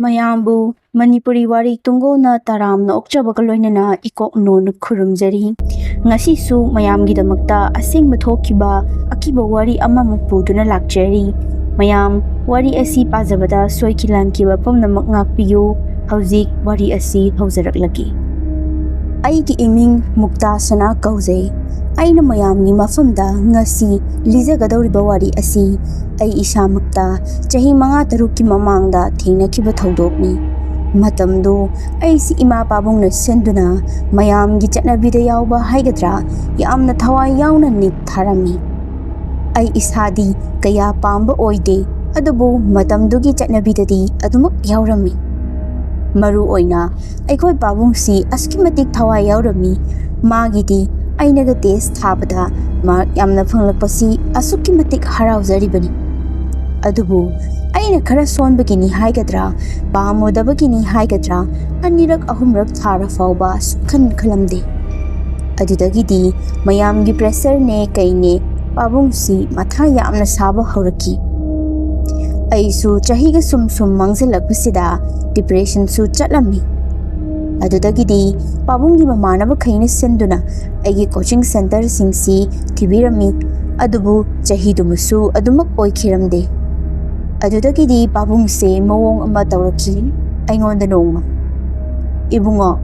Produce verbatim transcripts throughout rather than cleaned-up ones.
ꯃꯌꯥꯝꯕꯨ ꯃꯅꯤꯄꯨꯔꯤ ꯋꯥꯔꯤ ꯇꯨꯡꯒꯣꯜꯅ ꯇꯔꯥꯝꯅ ꯑꯣꯛꯆꯕꯒ ꯂꯣꯏꯅꯅ ꯏꯀꯣꯛ ꯅꯣꯟꯅ ꯈꯨꯔꯨꯝꯖꯔꯤ꯫ ꯉꯁꯤꯁꯨ ꯃꯌꯥꯝꯒꯤꯗꯃꯛꯇ ꯑꯁꯦꯡꯕ ꯊꯣꯛꯈꯤꯕ ꯑꯀꯤꯕ ꯋꯥꯔꯤ ꯑꯃꯃꯨꯛ ꯄꯨꯗꯨꯅ ꯂꯥꯛꯆꯔꯤ꯫ ꯃꯌꯥꯝ, ꯋꯥꯔꯤ ꯑꯁꯤ ꯄꯥꯖꯕꯗ ꯁꯣꯏꯈꯤ ꯂꯥꯟꯈꯤꯕ ꯄꯨꯝꯅꯃꯛ ꯉꯥꯛꯄꯤꯌꯨ꯫ ꯍꯧꯖꯤꯛ ꯋꯥꯔꯤ ꯑꯁꯤ ꯍꯧꯖꯔꯛꯂꯒꯦ꯫ ꯑꯩꯒꯤ ꯏꯃꯤꯡ ꯃꯨꯛꯇꯥ ꯁꯅꯥ ꯀꯧꯖꯩ꯫ ꯑꯩꯅ ꯃꯌꯥꯝꯒꯤ ꯃꯐꯝꯗ ꯉꯁꯤ ꯂꯤꯖꯒꯗꯧꯔꯤꯕ ꯋꯥꯔꯤ ꯑꯁꯤ ꯑꯩ ꯏꯁꯥꯃꯛꯇ ꯆꯍꯤ ꯃꯉꯥ ꯇꯔꯨꯛꯀꯤ ꯃꯃꯥꯡꯗ ꯊꯦꯡꯅꯈꯤꯕ ꯊꯧꯗꯣꯛꯅꯤ꯫ ꯃꯇꯝꯗꯨ ꯑꯩꯁꯤ ꯏꯃꯥ ꯄꯥꯕꯨꯡꯅ ꯁꯤꯟꯗꯨꯅ ꯃꯌꯥꯝꯒꯤ ꯆꯠꯅꯕꯤꯗ ꯌꯥꯎꯕ ꯍꯥꯏꯒꯗ꯭ꯔꯥ, ꯌꯥꯝꯅ ꯊꯋꯥꯏ ꯌꯥꯎꯅ ꯅꯤꯠ ꯊꯥꯔꯝꯃꯤ꯫ ꯑꯩ ꯏꯁꯥꯗꯤ ꯀꯌꯥ ꯄꯥꯝꯕ ꯑꯣꯏꯗꯦ, ꯑꯗꯨꯕꯨ ꯃꯇꯝꯗꯨꯒꯤ ꯆꯠꯅꯕꯤꯗꯗꯤ ꯑꯗꯨꯃꯛ ꯌꯥꯎꯔꯝꯃꯤ꯫ ꯃꯔꯨ ꯑꯣꯏꯅ ꯑꯩꯈꯣꯏ ꯄꯥꯕꯨꯡꯁꯤ ꯑꯁꯨꯛꯀꯤ ꯃꯇꯤꯛ ꯊꯋꯥꯏ ꯌꯥꯎꯔꯝꯃꯤ꯫ ꯃꯥꯒꯤꯗꯤ ꯑꯩꯅꯒ ꯇꯦꯁ ꯊꯥꯕꯗ ꯃꯥꯔꯛ ꯌꯥꯝꯅ ꯐꯪꯂꯛꯄꯁꯤ ꯑꯁꯨꯛꯀꯤ ꯃꯇꯤꯛ ꯍꯔꯥꯎꯖꯔꯤꯕꯅꯤ꯫ ꯑꯗꯨꯕꯨ ꯑꯩꯅ ꯈꯔ ꯁꯣꯟꯕꯒꯤꯅꯤ ꯍꯥꯏꯒꯗ꯭ꯔꯥ, ꯄꯥꯝꯃꯨꯗꯕꯒꯤꯅꯤ ꯍꯥꯏꯒꯗ꯭ꯔꯥ, ꯑꯅꯤꯔꯛ ꯑꯍꯨꯝꯔꯛ ꯊꯥꯔ ꯐꯥꯎꯕ ꯁꯨꯛꯈꯟ ꯈꯜꯂꯝꯗꯦ꯫ ꯑꯗꯨꯗꯒꯤꯗꯤ ꯃꯌꯥꯝꯒꯤ ꯄ꯭ꯔꯦꯁꯔꯅꯦ ꯀꯩꯅꯦ, ꯄꯥꯕꯨꯡꯁꯤ ꯃꯊꯥ ꯌꯥꯝꯅ ꯁꯥꯕ ꯍꯧꯔꯛꯈꯤ꯫ ꯑꯩꯁꯨ ꯆꯍꯤꯒ ꯁꯨꯝ ꯁꯨꯝ ꯃꯥꯡꯁꯤꯜꯂꯛꯄꯁꯤꯗ ꯗꯤꯄ꯭ꯔꯦꯁꯟꯁꯨ ꯆꯠꯂꯝꯃꯤ꯫ ꯑꯗꯨꯗꯒꯤꯗꯤ ꯄꯥꯕꯨꯡꯒꯤ ꯃꯃꯥꯟꯅꯕꯈꯩꯅ ꯁꯤꯟꯗꯨꯅ ꯑꯩꯒꯤ ꯀꯣꯆꯤꯡ ꯁꯦꯟꯇꯔꯁꯤꯡꯁꯤ ꯊꯤꯕꯤꯔꯝꯃꯤ, ꯑꯗꯨꯕꯨ ꯆꯍꯤꯗꯨꯃꯁꯨ ꯑꯗꯨꯃꯛ ꯑꯣꯏꯈꯤꯔꯝꯗꯦ꯫ ꯑꯗꯨꯗꯒꯤꯗꯤ ꯄꯥꯕꯨꯡꯁꯦ ꯃꯑꯣꯡ ꯑꯃ ꯇꯧꯔꯛꯈꯤ꯫ ꯑꯩꯉꯣꯟꯗ ꯅꯣꯡꯃ, "ꯏꯕꯨꯡꯉꯣ,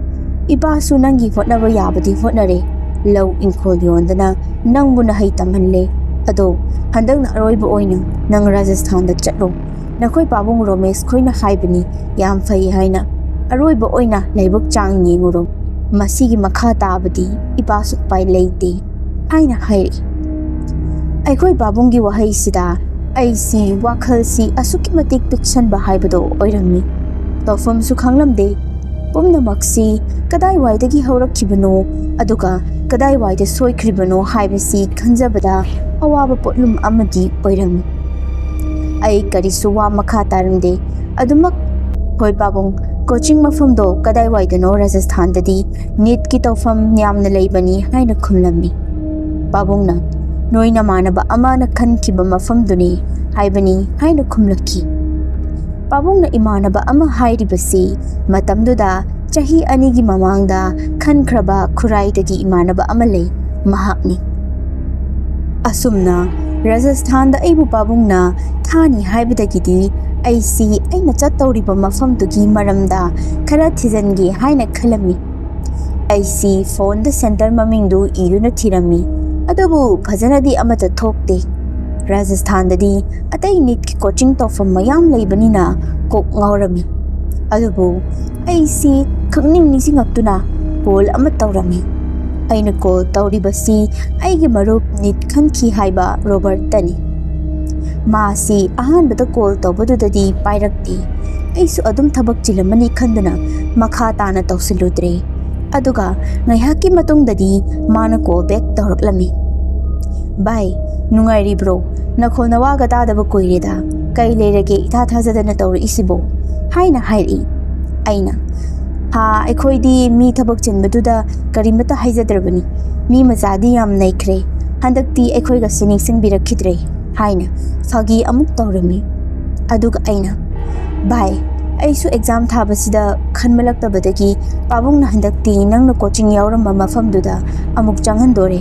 ꯏꯄꯥꯁꯨ ꯅꯪꯒꯤ ꯍꯣꯠꯅꯕ ꯌꯥꯕꯗꯤ ꯍꯣꯠꯅꯔꯦ, ꯂꯧ ꯏꯪꯈꯣꯜ ꯌꯣꯟꯗꯅ ꯅꯪꯕꯨ ꯅꯍꯩ ꯇꯝꯍꯜꯂꯦ꯫ ꯑꯗꯣ ꯍꯟꯗꯛꯅ ꯑꯔꯣꯏꯕ ꯑꯣꯏꯅ ꯅꯪ ꯔꯥꯖꯁꯊꯥꯟꯗ ꯆꯠꯂꯣ꯫ ꯅꯈꯣꯏ ꯄꯥꯕꯨꯡ ꯔꯣꯃꯦꯁ ꯈꯣꯏꯅ ꯍꯥꯏꯕꯅꯤ, ꯌꯥꯝ ꯐꯩ ꯍꯥꯏꯅ꯫ ꯑꯔꯣꯏꯕ ꯑꯣꯏꯅ ꯂꯥꯏꯕꯛ ꯆꯥꯡ ꯌꯦꯡꯉꯨꯔꯣ꯫ ꯃꯁꯤꯒꯤ ꯃꯈꯥ ꯇꯥꯕꯗꯤ ꯏꯄꯥꯁꯨ ꯎꯄꯥꯏ ꯂꯩꯇꯦ" ꯍꯥꯏꯅ ꯍꯥꯏꯔꯛꯏ꯫ ꯑꯩꯈꯣꯏ ꯄꯥꯕꯨꯡꯒꯤ ꯋꯥꯍꯩꯁꯤꯗ ꯑꯩꯁꯤ ꯋꯥꯈꯜꯁꯤ ꯑꯁꯨꯛꯀꯤ ꯃꯇꯤꯛ ꯄꯤꯛꯁꯟꯕ ꯍꯥꯏꯕꯗꯣ ꯑꯣꯏꯔꯝꯃꯤ꯫ ꯇꯧꯐꯝꯁꯨ ꯈꯪꯂꯝꯗꯦ꯫ ꯄꯨꯝꯅꯃꯛꯁꯤ ꯀꯗꯥꯏꯋꯥꯏꯗꯒꯤ ꯍꯧꯔꯛꯈꯤꯕꯅꯣ, ꯑꯗꯨꯒ ꯀꯗꯥꯏꯋꯥꯏꯗ ꯁꯣꯏꯈ꯭ꯔꯤꯕꯅꯣ ꯍꯥꯏꯕꯁꯤ ꯈꯟꯖꯕꯗ ꯑꯋꯥꯕ ꯄꯣꯠꯂꯨꯝ ꯑꯃꯗꯤ ꯑꯣꯏꯔꯝꯃꯤ꯫ ꯑꯩ ꯀꯔꯤꯁꯨ ꯋꯥ ꯃꯈꯥ ꯇꯥꯔꯝꯗꯦ꯫ ꯑꯗꯨꯃꯛ, "ꯍꯣꯏ ꯄꯥꯕꯨꯡ, ꯀꯣꯆꯤꯡ ꯃꯐꯝꯗꯣ ꯀꯗꯥꯏꯋꯥꯏꯗꯅꯣ? ꯔꯥꯖꯁꯊꯥꯟꯗꯗꯤ ꯅꯤꯠꯀꯤ ꯇꯧꯐꯝ ꯌꯥꯝꯅ ꯂꯩꯕꯅꯤ" ꯍꯥꯏꯅ ꯈꯨꯝꯂꯝꯃꯤ꯫ ꯄꯥꯕꯨꯡꯅ, "ꯅꯣꯏ ꯅꯃꯥꯟꯅꯕ ꯑꯃꯅ ꯈꯟꯈꯤꯕ ꯃꯐꯝꯗꯨꯅꯤ ꯍꯥꯏꯕꯅꯤ" ꯍꯥꯏꯅ ꯈꯨꯝꯂꯛꯈꯤ꯫ ꯄꯥꯕꯨꯡꯅ ꯏꯃꯥꯟꯅꯕ ꯑꯃ ꯍꯥꯏꯔꯤꯕꯁꯤ ꯃꯇꯝꯗꯨꯗ ꯆꯍꯤ ꯑꯅꯤꯒꯤ ꯃꯃꯥꯡꯗ ꯈꯟꯈ꯭ꯔꯕ ꯈꯨꯔꯥꯏꯗꯒꯤ ꯏꯃꯥꯟꯅꯕ ꯑꯃ ꯂꯩ, ꯃꯍꯥꯛꯅꯤ꯫ ꯑꯁꯨꯝꯅ ꯔꯥꯖꯁꯊꯥꯟꯗ ꯑꯩꯕꯨ ꯄꯥꯕꯨꯡꯅ ꯊꯥꯅꯤ ꯍꯥꯏꯕꯗꯒꯤꯗꯤ ꯑꯩꯁꯤ ꯑꯩꯅ ꯆꯠꯇꯧꯔꯤꯕ ꯃꯐꯝꯗꯨꯒꯤ ꯃꯔꯝꯗ ꯈꯔ ꯊꯤꯖꯤꯟꯒꯦ ꯍꯥꯏꯅ ꯈꯜꯂꯝꯃꯤ꯫ ꯑꯩꯁꯤ ꯐꯣꯟꯗ ꯁꯦꯟꯇꯔ ꯃꯃꯤꯡꯗꯨ ꯏꯗꯨꯅ ꯊꯤꯔꯝꯃꯤ, ꯑꯗꯨꯕꯨ ꯐꯖꯅꯗꯤ ꯑꯃꯠꯇ ꯊꯣꯛꯇꯦ꯫ ꯔꯥꯖꯁꯊꯥꯟꯗꯗꯤ ꯑꯇꯩ ꯅꯤꯠꯀꯤ ꯀꯣꯆꯤꯡ ꯇꯧꯐꯝ ꯃꯌꯥꯝ ꯂꯩꯕꯅꯤꯅ ꯀꯣꯛ ꯉꯥꯎꯔꯝꯃꯤ꯫ ꯑꯗꯨꯕꯨ ꯑꯩꯁꯤ ꯈꯪꯅꯤꯡ ꯅꯤꯡꯁꯤꯡꯉꯛꯇꯨꯅ ꯀꯣꯜ ꯑꯃ ꯇꯧꯔꯝꯃꯤ꯫ ꯑꯩꯅ ꯀꯣꯜ ꯇꯧꯔꯤꯕꯁꯤ ꯑꯩꯒꯤ ꯃꯔꯨꯞ ꯅꯤꯠ ꯈꯟꯈꯤ ꯍꯥꯏꯕ ꯔꯣꯕꯔꯠꯇꯅꯤ꯫ ꯃꯥꯁꯤ ꯑꯍꯥꯟꯕꯗ ꯀꯣꯜ ꯇꯧꯕꯗꯨꯗꯗꯤ ꯄꯥꯏꯔꯛꯇꯦ꯫ ꯑꯩꯁꯨ ꯑꯗꯨꯝ ꯊꯕꯛ ꯆꯤꯜꯂꯝꯃꯅꯤ ꯈꯟꯗꯨꯅ ꯃꯈꯥ ꯇꯥꯅ ꯇꯧꯁꯤꯜꯂꯨꯗ꯭ꯔꯦ꯫ ꯑꯗꯨꯒ ꯉꯥꯏꯍꯥꯛꯀꯤ ꯃꯇꯨꯡꯗꯗꯤ ꯃꯥꯅ ꯀꯣꯜ ꯕꯦꯛ ꯇꯧꯔꯛꯂꯝꯃꯤ꯫ "ꯚꯥꯏ, ꯅꯨꯡꯉꯥꯏꯔꯤꯕ꯭ꯔꯣ? ꯅꯈꯣꯜ ꯅꯋꯥꯒ ꯇꯥꯗꯕ ꯀꯨꯏꯔꯦꯗ꯫ ꯀꯩ ꯂꯩꯔꯒꯦ ꯏꯊꯥ ꯊꯥꯖꯗꯅ ꯇꯧꯔꯛꯏꯁꯤꯕꯣ?" ꯍꯥꯏꯅ ꯍꯥꯏꯔꯛꯏ꯫ ꯑꯩꯅ, "ꯍꯥ, ꯑꯩꯈꯣꯏꯗꯤ ꯃꯤ ꯊꯕꯛ ꯆꯤꯟꯕꯗꯨꯗ ꯀꯔꯤꯃꯠꯇ ꯍꯥꯏꯖꯗ꯭ꯔꯕꯅꯤ꯫ ꯃꯤ ꯃꯆꯥꯗꯤ ꯌꯥꯝ ꯅꯩꯈ꯭ꯔꯦ꯫ ꯍꯟꯗꯛꯇꯤ ꯑꯩꯈꯣꯏꯒꯁꯤ ꯅꯤꯡꯁꯤꯡꯕꯤꯔꯛꯈꯤꯗ꯭ꯔꯦ" ꯍꯥꯏꯅ ꯐꯥꯒꯤ ꯑꯃꯨꯛ ꯇꯧꯔꯝꯃꯤ꯫ ꯑꯗꯨꯒ ꯑꯩꯅ, "ꯚꯥꯏ, ꯑꯩꯁꯨ ꯑꯦꯛꯖꯥꯝ ꯊꯥꯕꯁꯤꯗ ꯈꯟꯕꯂꯛꯇꯕꯗꯒꯤ ꯄꯥꯕꯨꯡꯅ ꯍꯟꯗꯛꯇꯤ ꯅꯪꯅ ꯀꯣꯆꯤꯡ ꯌꯥꯎꯔꯝꯕ ꯃꯐꯝꯗꯨꯗ ꯑꯃꯨꯛ ꯆꯪꯍꯟꯗꯣꯔꯦ꯫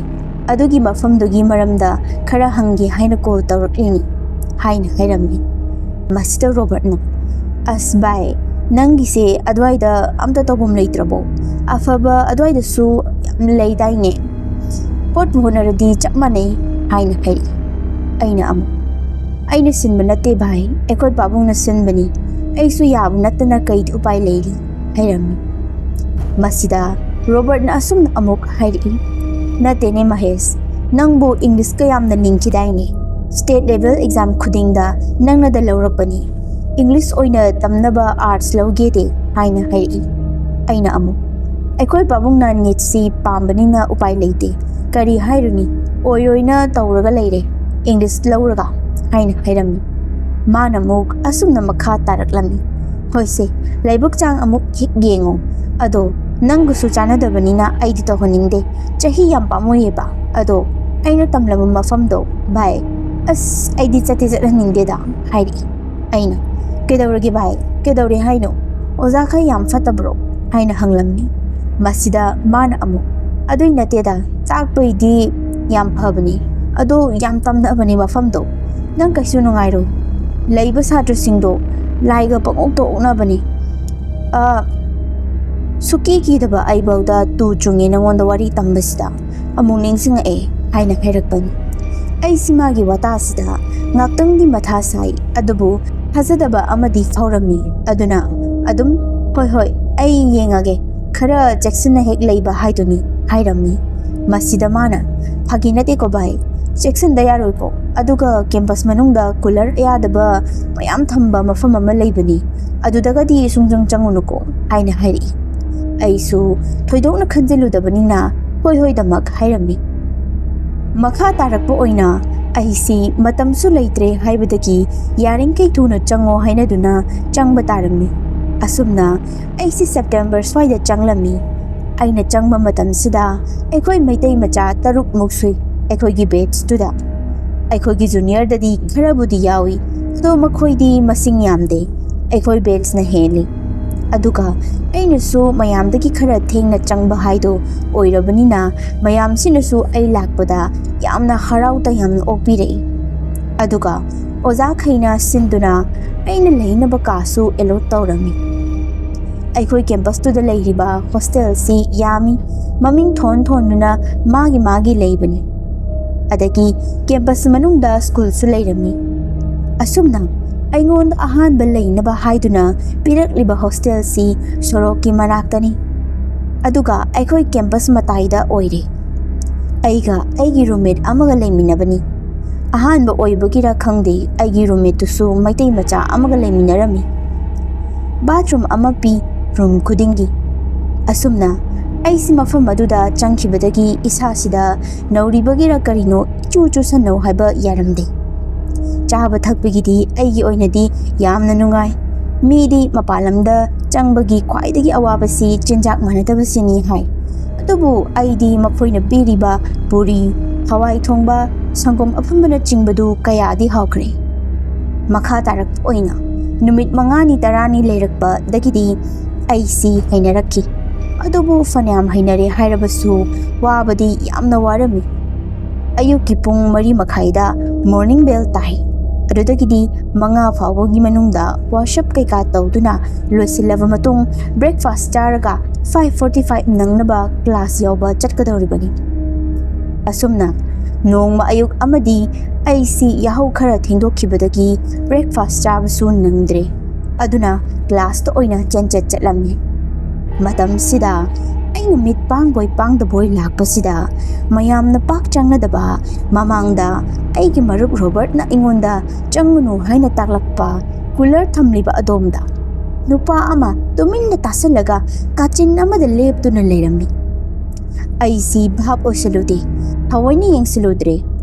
ꯑꯗꯨꯒꯤ ꯃꯐꯝꯗꯨꯒꯤ ꯃꯔꯝꯗ ꯈꯔ ꯍꯪꯒꯦ ꯍꯥꯏꯅ ꯀꯣꯜ ꯇꯧꯔꯛꯂꯤꯅꯤ" ꯍꯥꯏꯅ ꯍꯥꯏꯔꯝꯃꯤ꯫ ꯃꯁꯤꯗ ꯔꯣꯕꯔꯠꯅ, "ꯑꯁ ꯚꯥꯏ, ꯅꯪꯒꯤꯁꯦ ꯑꯗꯨꯋꯥꯏꯗ ꯑꯝꯇ ꯇꯧꯐꯝ ꯂꯩꯇ꯭ꯔꯕꯣ? ꯑꯐꯕ ꯑꯗꯨꯋꯥꯏꯗꯁꯨ ꯌꯥꯝ ꯂꯩꯗꯥꯏꯅꯦ? ꯄꯣꯠꯄꯨ ꯍꯣꯠꯅꯔꯗꯤ ꯆꯞ ꯃꯥꯟꯅꯩ" ꯍꯥꯏꯅ ꯍꯥꯏꯔꯛꯏ꯫ ꯑꯩꯅ ꯑꯃꯨꯛ, "ꯑꯩꯅ ꯁꯤꯟꯕ ꯅꯠꯇꯦ ꯚꯥꯏ, ꯑꯩꯈꯣꯏ ꯄꯥꯕꯨꯡꯅ ꯁꯤꯟꯕꯅꯤ꯫ ꯑꯩꯁꯨ ꯌꯥꯕ ꯅꯠꯇꯅ ꯀꯩꯗꯤ ꯎꯄꯥꯏ ꯂꯩꯔꯤ?" ꯍꯥꯏꯔꯝꯃꯤ꯫ ꯃꯁꯤꯗ ꯔꯣꯕꯔꯠꯅ ꯑꯁꯨꯝꯅ ꯑꯃꯨꯛ ꯍꯥꯏꯔꯛꯏ, "ꯅꯠꯇꯦꯅꯦ ꯃꯍꯦꯁ, ꯅꯪꯕꯨ ꯏꯪꯂꯤꯁꯀ ꯌꯥꯝꯅ ꯂꯤꯡꯈꯤꯗꯥꯏꯅꯦ? ꯁ꯭ꯇꯦꯠ ꯂꯦꯚꯦꯜ ꯑꯦꯛꯖꯥꯝ ꯈꯨꯗꯤꯡꯗ ꯅꯪꯅꯗ ꯂꯧꯔꯛꯄꯅꯤ꯫ ꯏꯪꯂꯤꯁ ꯑꯣꯏꯅ ꯇꯝꯅꯕ ꯑꯥꯔꯠꯁ ꯂꯧꯒꯦꯗꯦ" ꯍꯥꯏꯅ ꯍꯥꯏꯔꯛꯏ꯫ ꯑꯩꯅ ꯑꯃꯨꯛ, "ꯑꯩꯈꯣꯏ ꯄꯥꯕꯨꯡꯅ ꯅꯤꯠꯁꯤ ꯄꯥꯝꯕꯅꯤꯅ ꯎꯄꯥꯏ ꯂꯩꯇꯦ꯫ ꯀꯔꯤ ꯍꯥꯏꯔꯨꯅꯤ? ꯑꯣꯏꯔꯣꯏꯅ ꯇꯧꯔꯒ ꯂꯩꯔꯦ, ꯏꯪꯂꯤꯁ ꯂꯧꯔꯒ" ꯍꯥꯏꯅ ꯍꯥꯏꯔꯝꯃꯤ꯫ ꯃꯥꯅ ꯑꯃꯨꯛ ꯑꯁꯨꯝꯅ ꯃꯈꯥ ꯇꯥꯔꯛꯂꯝꯃꯤ, "ꯍꯣꯏꯁꯦ, ꯂꯥꯏꯕꯛ ꯆꯥꯡ ꯑꯃꯨꯛ ꯍꯦꯛ ꯌꯦꯡꯉꯣ꯫ ꯑꯗꯣ ꯅꯪꯒꯁꯨ ꯆꯥꯟꯅꯗꯕꯅꯤꯅ ꯑꯩꯗꯤ ꯇꯧꯍꯟꯅꯤꯡꯗꯦ꯫ ꯆꯍꯤ ꯌꯥꯝ ꯄꯥꯝꯃꯨꯏꯌꯦꯕ꯫ ꯑꯗꯣ ꯑꯩꯅ ꯇꯝꯂꯝꯕ ꯃꯐꯝꯗꯣ, ꯚꯥꯏ, ꯑꯁ, ꯑꯩꯗꯤ ꯆꯠꯇꯤ ꯆꯠꯍꯟꯅꯤꯡꯗꯦꯗ" ꯍꯥꯏꯔꯛꯏ꯫ ꯑꯩꯅ, "ꯀꯩꯗꯧꯔꯒꯦ ꯚꯥꯏ? ꯀꯩꯗꯧꯔꯦ ꯍꯥꯏꯅꯣ? ꯑꯣꯖꯥꯈꯩ ꯌꯥꯝ ꯐꯠꯇꯕ꯭ꯔꯣ?" ꯍꯥꯏꯅ ꯍꯪꯂꯝꯃꯤ꯫ ꯃꯁꯤꯗ ꯃꯥꯅ ꯑꯃꯨꯛ, "ꯑꯗꯨꯏ ꯅꯠꯇꯦꯗ, ꯇꯥꯛꯄꯩꯗꯤ ꯌꯥꯝ ꯐꯕꯅꯤ, ꯑꯗꯣ ꯌꯥꯝ ꯇꯝꯅꯕꯅꯤ ꯃꯐꯝꯗꯣ꯫ ꯅꯪ ꯀꯩꯁꯨ ꯅꯨꯡꯉꯥꯏꯔꯣꯏ꯫ ꯂꯩꯕ ꯁꯥꯇ꯭ꯔꯁꯤꯡꯗꯣ ꯂꯥꯏꯒ ꯄꯪꯑꯣꯛꯇ ꯑꯣꯛꯅꯕꯅꯤ꯫" ꯑ, ꯁꯨꯛꯀꯤ ꯀꯤꯗꯕ ꯑꯩꯐꯧꯗ ꯇꯨ ꯆꯨꯡꯉꯦ ꯅꯉꯣꯟꯗ ꯋꯥꯔꯤ ꯇꯝꯕꯁꯤꯗ꯫ "ꯑꯃꯨꯛ ꯅꯤꯡꯁꯤꯡꯉꯛꯑꯦ" ꯍꯥꯏꯅ ꯍꯥꯏꯔꯛꯄꯅꯤ꯫ ꯑꯩꯁꯤ ꯃꯥꯒꯤ ꯋꯥꯇꯥꯁꯤꯗ ꯉꯥꯛꯇꯪꯗꯤ ꯃꯊꯥ ꯁꯥꯏ, ꯑꯗꯨꯕꯨ ꯊꯥꯖꯗꯕ ꯑꯃꯗꯤ ꯐꯥꯎꯔꯝꯃꯤ꯫ ꯑꯗꯨꯅ ꯑꯗꯨꯝ, "ꯍꯣꯏ, ꯍꯣꯏ, ꯑꯩ ꯌꯦꯡꯉꯒꯦ, ꯈꯔ ꯆꯦꯛꯁꯤꯟꯅ ꯍꯦꯛ ꯂꯩꯕ ꯍꯥꯏꯗꯨꯅꯤ" ꯍꯥꯏꯔꯝꯃꯤ꯫ ꯃꯁꯤꯗ ꯃꯥꯅ, "ꯐꯥꯒꯤ ꯅꯠꯇꯦꯀꯣ ꯚꯥꯏ, ꯆꯦꯛꯁꯤꯟꯗ ꯌꯥꯔꯣꯏꯀꯣ꯫ ꯑꯗꯨꯒ ꯀꯦꯝꯄꯁ ꯃꯅꯨꯡꯗ ꯀꯨꯂꯔ ꯑꯌꯥꯗꯕ ꯃꯌꯥꯝ ꯊꯝꯕ ꯃꯐꯝ ꯑꯃ ꯂꯩꯕꯅꯤ, ꯑꯗꯨꯗꯒꯗꯤ ꯁꯨꯡꯆꯪ ꯆꯪꯉꯨꯅꯨꯀꯣ" ꯍꯥꯏꯅ ꯍꯥꯏꯔꯛꯏ꯫ ꯑꯩꯁꯨ ꯊꯣꯏꯗꯣꯛꯅ ꯈꯟꯖꯤꯜꯂꯨꯗꯕꯅꯤꯅ "ꯍꯣꯏ, ꯍꯣꯏꯗꯃꯛ" ꯍꯥꯏꯔꯝꯃꯤ꯫ ꯃꯈꯥ ꯇꯥꯔꯛꯄ ꯑꯣꯏꯅ ꯑꯩꯁꯤ ꯃꯇꯝꯁꯨ ꯂꯩꯇ꯭ꯔꯦ ꯍꯥꯏꯕꯗꯒꯤ ꯌꯥꯔꯤꯈꯩ ꯊꯨꯅ ꯆꯪꯉꯣ ꯍꯥꯏꯅꯗꯨꯅ ꯆꯪꯕ ꯇꯥꯔꯝꯃꯤ꯫ ꯑꯁꯨꯝꯅ ꯑꯩꯁꯤ ꯁꯦꯞꯇꯦꯝꯕꯔ ꯁ꯭ꯋꯥꯏꯗ ꯆꯪꯂꯝꯃꯤ꯫ ꯑꯩꯅ ꯆꯪꯕ ꯃꯇꯝꯁꯤꯗ ꯑꯩꯈꯣꯏ ꯃꯩꯇꯩ ꯃꯆꯥ ꯇꯔꯨꯛꯃꯨꯛ ꯁꯨꯏ ꯑꯩꯈꯣꯏꯒꯤ ꯕꯦꯠꯁꯇꯨꯗ꯫ ꯑꯩꯈꯣꯏꯒꯤ ꯖꯨꯅꯤꯌꯔꯗꯗꯤ ꯈꯔꯕꯨꯗꯤ ꯌꯥꯎꯏ, ꯑꯗꯣ ꯃꯈꯣꯏꯗꯤ ꯃꯁꯤꯡ ꯌꯥꯝꯗꯦ, ꯑꯩꯈꯣꯏ ꯕꯦꯠꯁꯅ ꯍꯦꯜꯂꯤ꯫ ꯑꯗꯨꯒ ꯑꯩꯅꯁꯨ ꯃꯌꯥꯝꯗꯒꯤ ꯈꯔ ꯊꯦꯡꯅ ꯆꯪꯕ ꯍꯥꯏꯗꯣ ꯑꯣꯏꯔꯕꯅꯤꯅ, ꯃꯌꯥꯝꯁꯤꯅꯁꯨ ꯑꯩ ꯂꯥꯛꯄꯗ ꯌꯥꯝꯅ ꯍꯔꯥꯎ ꯇꯌꯥꯝꯅ ꯑꯣꯛꯄꯤꯔꯛꯏ꯫ ꯑꯗꯨꯒ ꯑꯣꯖꯥꯈꯩꯅ ꯁꯤꯟꯗꯨꯅ ꯑꯩꯅ ꯂꯩꯅꯕ ꯀꯥꯁꯨ ꯑꯦꯂꯣꯠ ꯇꯧꯔꯝꯃꯤ꯫ ꯑꯩꯈꯣꯏ ꯀꯦꯝꯄꯁꯇꯨꯗ ꯂꯩꯔꯤꯕ ꯍꯣꯁꯇꯦꯜꯁꯤ ꯌꯥꯝꯃꯤ, ꯃꯃꯤꯡ ꯊꯣꯟ ꯊꯣꯟꯗꯨꯅ ꯃꯥꯒꯤ ꯃꯥꯒꯤ ꯂꯩꯕꯅꯤ꯫ ꯑꯗꯒꯤ ꯀꯦꯝꯄꯁ ꯃꯅꯨꯡꯗ ꯁ꯭ꯀꯨꯜꯁꯨ ꯂꯩꯔꯝꯃꯤ꯫ ꯑꯁꯨꯝꯅ ꯑꯩꯉꯣꯟꯗ ꯑꯍꯥꯟꯕ ꯂꯩꯅꯕ ꯍꯥꯏꯗꯨꯅ ꯄꯤꯔꯛꯂꯤꯕ ꯍꯣꯁꯇꯦꯜꯁꯤ ꯁꯣꯔꯣꯛꯀꯤ ꯃꯅꯥꯛꯇꯅꯤ꯫ ꯑꯗꯨꯒ ꯑꯩꯈꯣꯏ ꯀꯦꯝꯄꯁ ꯃꯇꯥꯏꯗ ꯑꯣꯏꯔꯦ꯫ ꯑꯩꯒ ꯑꯩꯒꯤ ꯔꯨꯝꯃꯦꯠ ꯑꯃꯒ ꯂꯩꯃꯤꯟꯅꯕꯅꯤ꯫ ꯑꯍꯥꯟꯕ ꯑꯣꯏꯕꯒꯤꯔ ꯈꯪꯗꯦ, ꯑꯩꯒꯤ ꯔꯨꯝꯃꯦꯠꯇꯨꯁꯨ ꯃꯩꯇꯩ ꯃꯆꯥ ꯑꯃꯒ ꯂꯩꯃꯤꯟꯅꯔꯝꯃꯤ꯫ ꯕꯥꯊꯔꯨꯝ ꯑꯃ ꯄꯤ ꯔꯨꯝ ꯈꯨꯗꯤꯡꯒꯤ꯫ ꯑꯁꯨꯝꯅ ꯑꯩꯁꯤ ꯃꯐꯝ ꯑꯗꯨꯗ ꯆꯪꯈꯤꯕꯗꯒꯤ ꯏꯁꯥꯁꯤꯗ ꯅꯧꯔꯤꯕꯒꯤꯔ ꯀꯔꯤꯅꯣ ꯏꯆꯨ ꯆꯨꯁꯟꯅꯧ ꯍꯥꯏꯕ ꯌꯥꯔꯝꯗꯦ꯫ ꯆꯥꯕ ꯊꯛꯄꯒꯤꯗꯤ ꯑꯩꯒꯤ ꯑꯣꯏꯅꯗꯤ ꯌꯥꯝꯅ ꯅꯨꯡꯉꯥꯏ꯫ ꯃꯤꯗꯤ ꯃꯄꯥꯟ ꯂꯝꯗ ꯆꯪꯕꯒꯤ ꯈ꯭ꯋꯥꯏꯗꯒꯤ ꯑꯋꯥꯕꯁꯤ ꯆꯤꯟꯖꯥꯛ ꯃꯥꯟꯅꯗꯕꯁꯤꯅꯤ ꯍꯥꯏ꯫ ꯑꯗꯨꯕꯨ ꯑꯩꯗꯤ ꯃꯈꯣꯏꯅ ꯄꯤꯔꯤꯕ ꯄꯨꯔꯤ, ꯍꯋꯥꯏ ꯊꯣꯡꯕ, ꯁꯪꯒꯣꯝ ꯑꯐꯝꯕꯅꯆꯤꯡꯕꯗꯨ ꯀꯌꯥꯗꯤ ꯍꯥꯎꯈ꯭ꯔꯦ꯫ ꯃꯈꯥ ꯇꯥꯔꯛꯄ ꯑꯣꯏꯅ ꯅꯨꯃꯤꯠ ꯃꯉꯥꯅꯤ ꯇꯔꯥꯅꯤ ꯂꯩꯔꯛꯄꯗꯒꯤꯗꯤ ꯑꯩꯁꯤ ꯍꯩꯅꯔꯛꯈꯤ꯫ ꯑꯗꯨꯕꯨ ꯐꯅꯌꯥꯝ ꯍꯩꯅꯔꯦ ꯍꯥꯏꯔꯕꯁꯨ ꯋꯥꯕꯗꯤ ꯌꯥꯝꯅ ꯋꯥꯔꯝꯃꯤ꯫ ꯑꯌꯨꯛꯀꯤ ꯄꯨꯡ ꯃꯔꯤ ꯃꯈꯥꯏꯗ morning bell ꯇꯥꯏ꯫ ꯑꯗꯨꯗꯒꯤꯗꯤ ꯃꯉꯥ ꯐꯥꯎꯕꯒꯤ ꯃꯅꯨꯡꯗ wash up ꯀꯩꯀꯥ ꯇꯧꯗꯨꯅ ꯂꯣꯏꯁꯤꯜꯂꯕ ꯃꯇꯨꯡ breakfast ꯆꯥꯔꯒ five forty five ꯅꯪꯅꯕ class ꯌꯥꯎꯕ ꯆꯠꯀꯗꯧꯔꯤꯕꯅꯤ꯫ ꯑꯁꯨꯝꯅ ꯅꯣꯡꯃ ꯑꯌꯨꯛ ꯑꯃꯗꯤ ꯑꯩꯁꯤ ꯌꯥꯍꯧ ꯈꯔ ꯊꯦꯡꯗꯣꯛꯈꯤꯕꯗꯒꯤ breakfast ꯆꯥꯕꯁꯨ ꯅꯪꯗ꯭ꯔꯦ꯫ ꯑꯗꯨꯅ classꯇ ꯑꯣꯏꯅ ꯆꯦꯟꯆꯠ ꯆꯠꯂꯝꯃꯤ꯫ ꯃꯇꯝꯁꯤꯗ ꯑꯩꯅ ꯃꯤꯠ ꯄꯥꯡꯕꯣꯏ ꯄꯥꯡꯗꯕꯣꯏ ꯂꯥꯛꯄꯁꯤꯗ ꯃꯌꯥꯝꯅ ꯄꯥꯛ ꯆꯪꯅꯗꯕ ꯃꯃꯥꯡꯗ ꯑꯩꯒꯤ ꯃꯔꯨꯞ ꯔꯣꯕꯔꯠꯅ ꯑꯩꯉꯣꯟꯗ ꯆꯪꯒꯅꯨ ꯍꯥꯏꯅ ꯇꯥꯛꯂꯛꯄ cooler ꯊꯝꯂꯤꯕ ꯑꯗꯣꯝꯗ ꯅꯨꯄꯥ ꯑꯃ ꯇꯨꯃꯤꯟꯅ ꯇꯥꯁꯤꯜꯂꯒ ꯀꯥꯆꯤꯟ ꯑꯃꯗ ꯂꯦꯞꯇꯨꯅ ꯂꯩꯔꯝꯃꯤ꯫ ꯑꯩꯁꯤ ꯚꯥꯞ ꯑꯣꯏꯁꯤꯜꯂꯨꯗꯦ, ꯊꯑꯣꯏꯅ ꯌꯦꯡꯁꯤꯜꯂꯨꯗ꯭ꯔꯦ꯫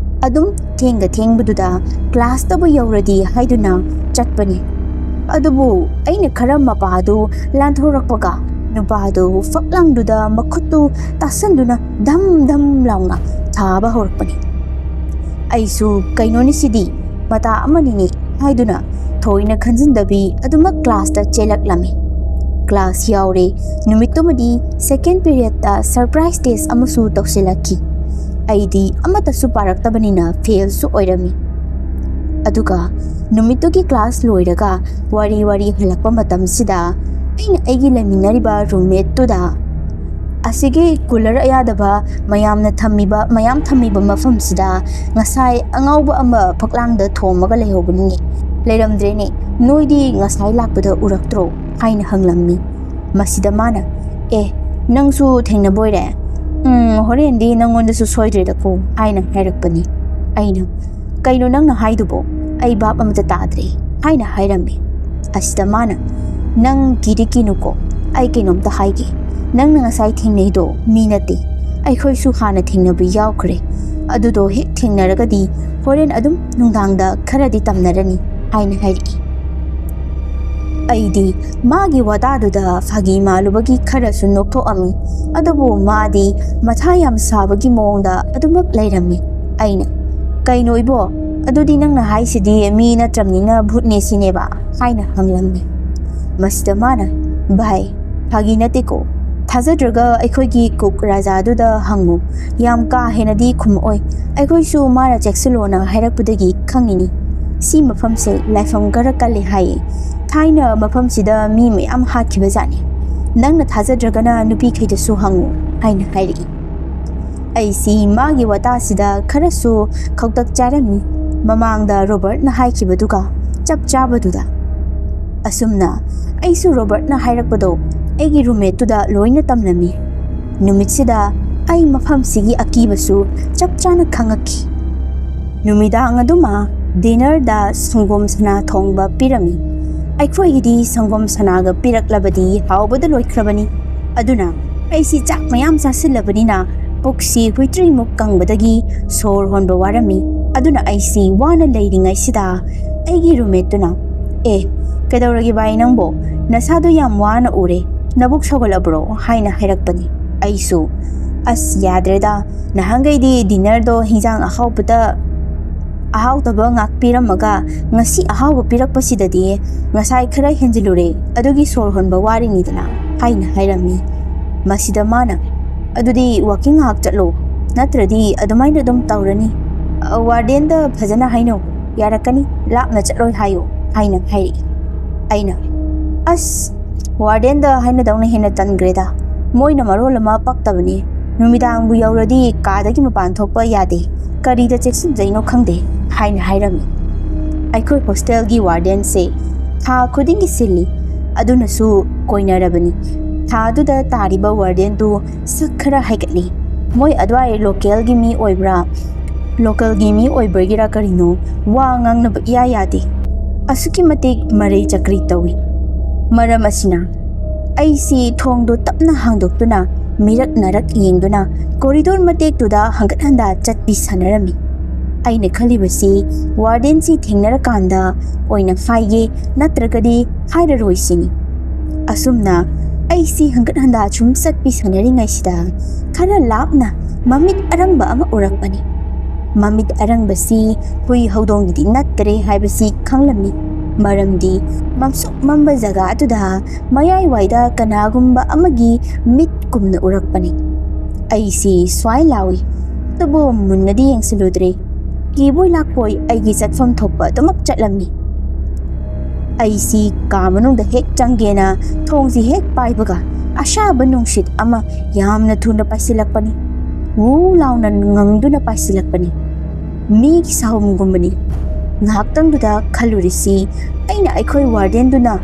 ꯑꯗꯨꯝ ꯊꯦꯡꯒ ꯊꯦꯡꯕꯗꯨꯗ classꯇꯕꯨ ꯌꯧꯔꯗꯤ ꯍꯥꯏꯗꯨꯅ ꯆꯠꯄꯅꯤ꯫ ꯑꯗꯨꯕꯨ ꯑꯩꯅ ꯈꯔ ꯃꯄꯥꯗꯨ ꯂꯥꯟꯊꯣꯔꯛꯄꯒ ꯅꯨꯄꯥꯗꯨ ꯐꯛꯂꯥꯡꯗꯨꯗ ꯃꯈꯨꯠꯇꯨ ꯇꯥꯁꯟꯗꯨꯅ ꯙꯝ ꯙꯝ ꯂꯥꯎꯅ ꯊꯥꯕ ꯍꯧꯔꯛꯄꯅꯤ꯫ ꯑꯩꯁꯨ "ꯀꯩꯅꯣꯅꯤ ꯁꯤꯗꯤ, ꯃꯇꯥ ꯑꯃꯅꯤꯅꯦ" ꯍꯥꯏꯗꯨꯅ ꯊꯣꯏꯅ ꯈꯟꯖꯤꯟꯗꯕꯤ ꯑꯗꯨꯃꯛ classꯇ ꯆꯦꯜꯂꯛꯂꯝꯃꯤ꯫ Class ꯌꯥꯎꯔꯦ꯫ ꯅꯨꯃꯤꯠꯇꯨꯃꯗꯤ second periodꯇ surprise test ꯑꯃꯁꯨ ꯇꯧꯁꯤꯜꯂꯛꯈꯤ꯫ ꯑꯩꯗꯤ ꯑꯃꯠꯇꯁꯨ ꯄꯥꯔꯛꯇꯕꯅꯤꯅ failꯁꯨ ꯑꯣꯏꯔꯝꯃꯤ꯫ ꯑꯗꯨꯒ ꯅꯨꯃꯤꯠꯇꯨꯒꯤ class ꯂꯣꯏꯔꯒ ꯋꯥꯔꯤ ꯋꯥꯔꯤ ꯍꯜꯂꯛꯄ ꯃꯇꯝꯁꯤꯗ ꯑꯩꯅ ꯑꯩꯒꯤ ꯂꯩꯃꯤꯟꯅꯔꯤꯕ roommateꯇꯨꯗ "ꯑꯁꯤꯒꯤ cooler ꯑꯌꯥꯗꯕ ꯃꯌꯥꯝꯅ ꯊꯝꯃꯤꯕ, ꯃꯌꯥꯝ ꯊꯝꯃꯤꯕ ꯃꯐꯝꯁꯤꯗ ꯉꯁꯥꯏ ꯑꯉꯥꯎꯕ ꯑꯃ ꯐꯛꯂꯥꯡꯗ ꯊꯣꯝꯃꯒ ꯂꯩꯍꯧꯕꯅꯤꯅꯦ, ꯂꯩꯔꯝꯗ꯭ꯔꯦꯅꯦ, ꯅꯣꯏꯗꯤ ꯉꯁꯥꯏ ꯂꯥꯛꯄꯗ ꯎꯔꯛꯇ꯭ꯔꯣ?" ꯍꯥꯏꯅ ꯍꯪꯂꯝꯃꯤ꯫ ꯃꯁꯤꯗ ꯃꯥꯅ, "ꯑꯦ, ꯅꯪꯁꯨ ꯊꯦꯡꯅꯕꯣꯏꯔꯦ? ꯎꯝ, ꯍꯣꯔꯦꯟꯗꯤ ꯅꯪꯉꯣꯟꯗꯁꯨ ꯁꯣꯏꯗ꯭ꯔꯦꯗꯀꯣ" ꯍꯥꯏꯅ ꯍꯥꯏꯔꯛꯄꯅꯤ꯫ ꯑꯩꯅ, "ꯀꯩꯅꯣ ꯅꯪꯅ ꯍꯥꯏꯗꯨꯕꯣ? ꯑꯩ ꯚꯥꯞ ꯑꯃꯇ ꯇꯥꯗ꯭ꯔꯦ" ꯍꯥꯏꯅ ꯍꯥꯏꯔꯝꯃꯤ꯫ ꯑꯁꯤꯗ ꯃꯥꯅ, "ꯅꯪ ꯀꯤꯗꯤ ꯀꯤꯅꯨꯀꯣ, ꯑꯩ ꯀꯩꯅꯣꯝꯇ ꯍꯥꯏꯒꯦ꯫ ꯅꯪꯅ ꯉꯁꯥꯏ ꯊꯦꯡꯅꯩꯗꯣ ꯃꯤ ꯅꯠꯇꯦ, ꯑꯩꯈꯣꯏꯁꯨ ꯍꯥꯟꯅ ꯊꯦꯡꯅꯕ ꯌꯥꯎꯈ꯭ꯔꯦ꯫ ꯑꯗꯨꯗꯣ ꯍꯦꯛ ꯊꯦꯡꯅꯔꯒꯗꯤ ꯍꯣꯔꯦꯟ ꯑꯗꯨꯝ ꯅꯨꯡꯗꯥꯡꯗ ꯈꯔꯗꯤ ꯇꯝꯅꯔꯅꯤ" ꯍꯥꯏꯅ ꯍꯥꯏꯔꯛꯏ꯫ ꯑꯩꯗꯤ ꯃꯥꯒꯤ ꯋꯥꯇꯥꯗꯨꯗ ꯐꯥꯒꯤ ꯃꯥꯜꯂꯨꯕꯒꯤ ꯈꯔꯁꯨ ꯅꯣꯛꯊꯣꯛꯑꯝꯃꯤ꯫ ꯑꯗꯨꯕꯨ ꯃꯥꯗꯤ ꯃꯊꯥ ꯌꯥꯝ ꯁꯥꯕꯒꯤ ꯃꯑꯣꯡꯗ ꯑꯗꯨꯃꯛ ꯂꯩꯔꯝꯃꯤ꯫ ꯑꯩꯅ, "ꯀꯩꯅꯣ ꯏꯕꯣ, "ꯑꯗꯨꯗꯤ ꯅꯪꯅ ꯍꯥꯏꯁꯤꯗꯤ ꯃꯤ ꯅꯠꯇ꯭ꯔꯕꯅꯤꯅ ꯚꯨꯠꯅꯦ ꯁꯤꯅꯦꯕ?" ꯍꯥꯏꯅ ꯍꯪꯂꯝꯃꯤ꯫ ꯃꯁꯤꯗ ꯃꯥꯅ, "ꯚꯥꯏ, ꯐꯥꯒꯤ ꯅꯠꯇꯦꯀꯣ꯫ ꯊꯥꯖꯗ꯭ꯔꯒ ꯑꯩꯈꯣꯏꯒꯤ ꯀꯨꯛ ꯔꯥꯖꯥꯗꯨꯗ ꯍꯪꯉꯨ꯫ ꯌꯥꯝ ꯀꯥ ꯍꯦꯟꯅꯗꯤ ꯈꯨꯝꯃꯛꯑꯣꯏ꯫ ꯑꯩꯈꯣꯏꯁꯨ ꯃꯥꯅ ꯆꯦꯛꯁꯤꯜꯂꯣꯅ ꯍꯥꯏꯔꯛꯄꯗꯒꯤ ꯈꯪꯉꯤꯅꯤ꯫ ꯁꯤ ꯃꯐꯝꯁꯦ ꯂꯥꯏꯐꯝ ꯈꯔ ꯀꯜꯂꯦ ꯍꯥꯏꯌꯦ꯫ ꯊꯥꯏꯅ ꯃꯐꯝꯁꯤꯗ ꯃꯤ ꯃꯌꯥꯝ ꯍꯥꯠꯈꯤꯕ ꯖꯥꯠꯅꯤ꯫ ꯅꯪꯅ ꯊꯥꯖꯗ꯭ꯔꯒꯅ ꯅꯨꯄꯤꯈꯩꯗꯁꯨ ꯍꯪꯉꯨ" ꯍꯥꯏꯅ ꯍꯥꯏꯔꯛꯏ꯫ ꯑꯩꯁꯤ ꯃꯥꯒꯤ ꯋꯥꯇꯥꯁꯤꯗ ꯈꯔꯁꯨ ꯈꯧꯇꯛ ꯆꯥꯔꯝꯃꯤ꯫ ꯃꯃꯥꯡꯗ ꯔꯣꯕꯔꯠꯅ ꯍꯥꯏꯈꯤꯕꯗꯨꯒ ꯆꯞ ꯆꯥꯕꯗꯨꯗ꯫ ꯑꯁꯨꯝꯅ ꯑꯩꯁꯨ ꯔꯣꯕꯔꯠꯅ ꯍꯥꯏꯔꯛꯄꯗꯣ ꯑꯩꯒꯤ ꯔꯨꯝꯃꯦꯠꯇꯨꯗ ꯂꯣꯏꯅ ꯇꯝꯂꯝꯃꯤ꯫ ꯅꯨꯃꯤꯠꯁꯤꯗ ꯑꯩ ꯃꯐꯝꯁꯤꯒꯤ ꯑꯀꯤꯕꯁꯨ ꯆꯞ ꯆꯥꯅ ꯈꯪꯉꯛꯈꯤ꯫ ꯅꯨꯃꯤꯗꯥꯡ ꯑꯗꯨꯃ ꯗꯤꯅꯔꯗ ꯁꯪꯒꯣꯝ ꯁꯅꯥ ꯊꯣꯡꯕ ꯄꯤꯔꯝꯃꯤ꯫ ꯑꯩꯈꯣꯏꯒꯤꯗꯤ ꯁꯪꯒꯣꯝ ꯁꯅꯥꯒ ꯄꯤꯔꯛꯂꯕꯗꯤ ꯍꯥꯎꯕꯗ ꯂꯣꯏꯈ꯭ꯔꯕꯅꯤ꯫ ꯑꯗꯨꯅ ꯑꯩꯁꯤ ꯆꯥꯛ ꯃꯌꯥꯝ ꯆꯥꯁꯤꯜꯂꯕꯅꯤꯅ ꯄꯨꯛꯁꯤ ꯍꯨꯏꯇ꯭ꯔꯤꯃꯨꯛ ꯀꯪꯕꯗꯒꯤ ꯁꯣꯔ ꯍꯣꯟꯕ ꯋꯥꯔꯝꯃꯤ꯫ ꯑꯗꯨꯅ ꯑꯩꯁꯤ ꯋꯥꯅ ꯂꯩꯔꯤꯉꯩꯁꯤꯗ ꯑꯩꯒꯤ ꯔꯨꯝꯃꯦꯠꯇꯨꯅ, "ꯑꯦ, ꯀꯩꯗꯧꯔꯒꯦ ꯚꯥꯏ ꯅꯪꯕꯣ? ꯅꯁꯥꯗꯣ ꯌꯥꯝ ꯋꯥꯅ ꯎꯔꯦ꯫ ꯅꯕꯨꯛ ꯁꯧꯒꯠꯂꯕ꯭ꯔꯣ?" ꯍꯥꯏꯅ ꯍꯥꯏꯔꯛꯄꯅꯤ꯫ ꯑꯩꯁꯨ, "ꯑꯁ, ꯌꯥꯗ꯭ꯔꯦꯗ꯫ ꯅꯍꯥꯟꯈꯩꯗꯤ ꯗꯤꯅꯔꯗꯣ ꯍꯤꯟꯖꯥꯡ ꯑꯍꯥꯎꯕꯗ, ꯑꯍꯥꯎꯇꯕ ꯉꯥꯛ ꯄꯤꯔꯝꯃꯒ ꯉꯁꯤ ꯑꯍꯥꯎꯕ ꯄꯤꯔꯛꯄꯁꯤꯗꯗꯤ ꯉꯁꯥꯏ ꯈꯔ ꯍꯦꯟꯖꯤꯜꯂꯨꯔꯦ꯫ ꯑꯗꯨꯒꯤ ꯁꯣꯔ ꯍꯣꯟꯕ ꯋꯥꯔꯤꯅꯤꯗꯅ" ꯍꯥꯏꯅ ꯍꯥꯏꯔꯝꯃꯤ꯫ ꯃꯁꯤꯗ ꯃꯥꯅ, "ꯑꯗꯨꯗꯤ ꯋꯥꯀꯤꯡ ꯉꯥꯏꯍꯥꯛ ꯆꯠꯂꯣ, ꯅꯠꯇ꯭ꯔꯗꯤ ꯑꯗꯨꯃꯥꯏꯅ ꯑꯗꯨꯝ ꯇꯧꯔꯅꯤ꯫ ꯑ, ꯋꯥꯔꯗꯦꯟꯗ ꯐꯖꯅ ꯍꯥꯏꯅꯧ, ꯌꯥꯔꯛꯀꯅꯤ, ꯂꯥꯞꯅ ꯆꯠꯂꯣꯏ ꯍꯥꯏꯌꯨ" ꯍꯥꯏꯅ ꯍꯥꯏꯔꯛꯏ꯫ ꯑꯩꯅ, "ꯑꯁ, ꯋꯥꯔꯗꯦꯟꯗ ꯍꯥꯏꯅꯗꯧꯅ ꯍꯦꯟꯅ ꯇꯟꯈ꯭ꯔꯦꯗ꯫ ꯃꯣꯏꯅ ꯃꯔꯣꯜ ꯑꯃ ꯄꯛꯇꯕꯅꯤ꯫ ꯅꯨꯃꯤꯗꯥꯡꯕꯨ ꯌꯧꯔꯗꯤ ꯀꯥꯗꯒꯤ ꯃꯄꯥꯟ ꯊꯣꯛꯄ ꯌꯥꯗꯦ꯫ ꯀꯔꯤꯗ ꯆꯦꯛꯁꯤꯟꯖꯩꯅꯣ ꯈꯪꯗꯦ" ꯍꯥꯏꯅ ꯍꯥꯏꯔꯝꯃꯤ꯫ ꯑꯩꯈꯣꯏ ꯍꯣꯁꯇꯦꯜꯒꯤ ꯋꯥꯔꯗꯦꯟꯁꯦ ꯊꯥ ꯈꯨꯗꯤꯡꯒꯤ ꯁꯤꯜꯂꯤ꯫ ꯑꯗꯨꯅꯁꯨ ꯀꯣꯏꯅꯔꯕꯅꯤ꯫ ꯊꯥꯗꯨꯗ ꯇꯥꯔꯤꯕ ꯋꯥꯔꯗꯦꯟꯗꯨ ꯁꯛ ꯈꯔ ꯍꯥꯏꯒꯠꯂꯤ꯫ ꯃꯣꯏ ꯑꯗꯨꯋꯥꯏ ꯂꯣꯀꯦꯜꯒꯤ ꯃꯤ ꯑꯣꯏꯕ꯭ꯔꯥ, ꯂꯣꯀꯦꯜꯒꯤ ꯃꯤ ꯑꯣꯏꯕꯒꯤꯔ ꯀꯔꯤꯅꯣ, ꯋꯥ ꯉꯥꯡꯅꯕ ꯏꯌꯥ ꯌꯥꯗꯦ꯫ ꯑꯁꯨꯛꯀꯤ ꯃꯇꯤꯛ ꯃꯔꯩ ꯆꯀ꯭ꯔꯤ ꯇꯧꯏ꯫ ꯃꯔꯝ ꯑꯁꯤꯅ ꯑꯩꯁꯤ ꯊꯣꯡꯗꯣ ꯇꯞꯅ ꯍꯥꯡꯗꯣꯛꯇꯨꯅ ꯃꯤꯔꯛ ꯅꯥꯔꯛ ꯌꯦꯡꯗꯨꯅ ꯀꯣꯔꯤꯗꯣꯔ ꯃꯇꯦꯛꯇꯨꯗ ꯍꯪꯒꯠ ꯍꯟꯗ ꯆꯠꯄꯤ ꯁꯥꯟꯅꯔꯝꯃꯤ꯫ ꯑꯩꯅ ꯈꯜꯂꯤꯕꯁꯤ ꯋꯥꯔꯗꯦꯟꯁꯤ ꯊꯦꯡꯅꯔꯀꯥꯟꯗ ꯑꯣꯏꯅ ꯍꯥꯏꯒꯦ, ꯅꯠꯇ꯭ꯔꯒꯗꯤ ꯍꯥꯏꯔꯔꯣꯏ ꯁꯤꯅꯤ꯫ ꯑꯁꯨꯝꯅ ꯑꯩꯁꯤ ꯍꯪꯒꯠ ꯍꯟꯗ ꯁꯨꯝ ꯆꯠꯄꯤ ꯁꯥꯟꯅꯔꯤꯉꯩꯁꯤꯗ ꯈꯔ ꯂꯥꯞꯅ ꯃꯃꯤꯠ ꯑꯔꯪꯕ ꯑꯃ ꯎꯔꯛꯄꯅꯤ꯫ ꯃꯃꯤꯠ ꯑꯔꯪꯕꯁꯤ ꯍꯨꯏ ꯍꯧꯗꯣꯡꯒꯤꯗꯤ ꯅꯠꯇ꯭ꯔꯦ ꯍꯥꯏꯕꯁꯤ ꯈꯪꯂꯝꯃꯤ꯫ ꯃꯔꯝꯗꯤ ꯃꯝꯁꯨꯛ ꯃꯝꯕ ꯖꯒꯥ ꯑꯗꯨꯗ ꯃꯌꯥꯏꯋꯥꯏꯗ ꯀꯅꯥꯒꯨꯝꯕ ꯑꯃꯒꯤ ꯃꯤꯠ ꯀꯨꯝꯅ ꯎꯔꯛꯄꯅꯤ꯫ ꯑꯩꯁꯤ ꯁ꯭ꯋꯥꯏ ꯂꯥꯎꯏ, ꯑꯗꯨꯕꯨ ꯃꯨꯟꯅꯗꯤ ꯌꯦꯡꯁꯤꯜꯂꯨꯗ꯭ꯔꯦ꯫ ꯀꯤꯕꯣꯏ ꯂꯥꯛꯄꯣꯏ ꯑꯩꯒꯤ ꯆꯠꯐꯝ ꯊꯣꯛꯄ ꯑꯗꯨꯃꯛ ꯆꯠꯂꯝꯃꯤ꯫ ꯑꯩꯁꯤ ꯀꯥ ꯃꯅꯨꯡꯗ ꯍꯦꯛ ꯆꯪꯒꯦꯅ ꯊꯣꯡꯁꯤ ꯍꯦꯛ ꯄꯥꯏꯕꯒ ꯑꯁꯥꯕ ꯅꯨꯡꯁꯤꯠ ꯑꯃ ꯌꯥꯝꯅ ꯊꯨꯅ ꯄꯥꯏꯁꯤꯜꯂꯛꯄꯅꯤ꯫ ꯋꯨ ꯂꯥꯎꯅ ꯉꯪꯗꯨꯅ ꯄꯥꯏꯁꯤꯜꯂꯛꯄꯅꯤ꯫ ꯃꯤꯒꯤ ꯁꯥꯍꯨꯝꯒꯨꯝꯕꯅꯤ꯫ ꯉꯥꯏꯍꯥꯛꯇꯪꯗꯨꯗ ꯈꯜꯂꯨꯔꯤꯁꯤ ꯑꯩꯅ ꯑꯩꯈꯣꯏ ꯋꯥꯔꯗꯦꯟꯗꯨꯅ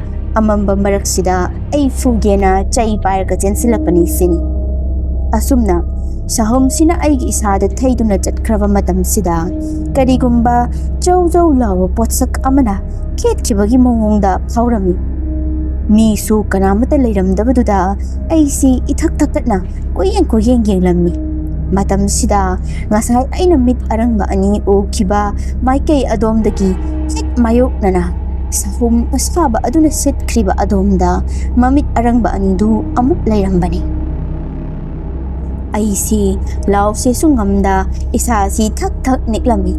ꯑꯃꯝꯕ ꯃꯔꯛꯁꯤꯗ ꯑꯩ ꯐꯨꯒꯦꯅ ꯆꯩ ꯄꯥꯏꯔꯒ ꯆꯦꯟꯁꯤꯜꯂꯛꯄꯅꯤ ꯁꯤꯅꯤ꯫ ꯑꯁꯨꯝꯅ ꯁꯥꯍꯨꯝꯁꯤꯅ ꯑꯩꯒꯤ ꯏꯁꯥꯗ ꯊꯩꯗꯨꯅ ꯆꯠꯈ꯭ꯔꯕ ꯃꯇꯝꯁꯤꯗ ꯀꯔꯤꯒꯨꯝꯕ ꯖꯧ ꯖꯧ ꯂꯥꯎꯕ ꯄꯣꯠꯁꯛ ꯑꯃꯅ ꯈꯦꯠꯈꯤꯕꯒꯤ ꯃꯑꯣꯡꯗ ꯐꯥꯎꯔꯝꯃꯤ꯫ ꯃꯤꯁꯨ ꯀꯅꯥꯃꯠꯇ ꯂꯩꯔꯝꯗꯕꯗꯨꯗ ꯑꯩꯁꯤ ꯏꯊꯛ ꯊꯛꯀꯠꯅ ꯀꯣꯏꯌꯦꯡ ꯀꯣꯏꯌꯦꯡ ꯌꯦꯡꯂꯝꯃꯤ꯫ ꯃꯇꯝꯁꯤꯗ ꯉꯁꯥꯏ ꯑꯩꯅ ꯃꯤꯠ ꯑꯔꯪꯕ ꯑꯅꯤ ꯎꯈꯤꯕ ꯃꯥꯏꯀꯩ ꯑꯗꯣꯝꯗꯒꯤ ꯍꯦꯛ ꯃꯥꯌꯣꯛꯅꯅ ꯁꯥꯍꯨꯝ ꯑꯁꯥꯕ ꯑꯗꯨꯅ ꯁꯤꯠꯈ꯭ꯔꯤꯕ ꯑꯗꯣꯝꯗ ꯃꯃꯤꯠ ꯑꯔꯪꯕ ꯑꯅꯤꯗꯨ ꯑꯃꯨꯛ ꯂꯩꯔꯝꯕꯅꯤ꯫ ꯑꯩꯁꯤ ꯂꯥꯎꯁꯦꯁꯨ ꯉꯝꯗ ꯏꯁꯥꯁꯤ ꯊꯛ ꯊꯛ ꯅꯤꯛꯂꯝꯃꯤ꯫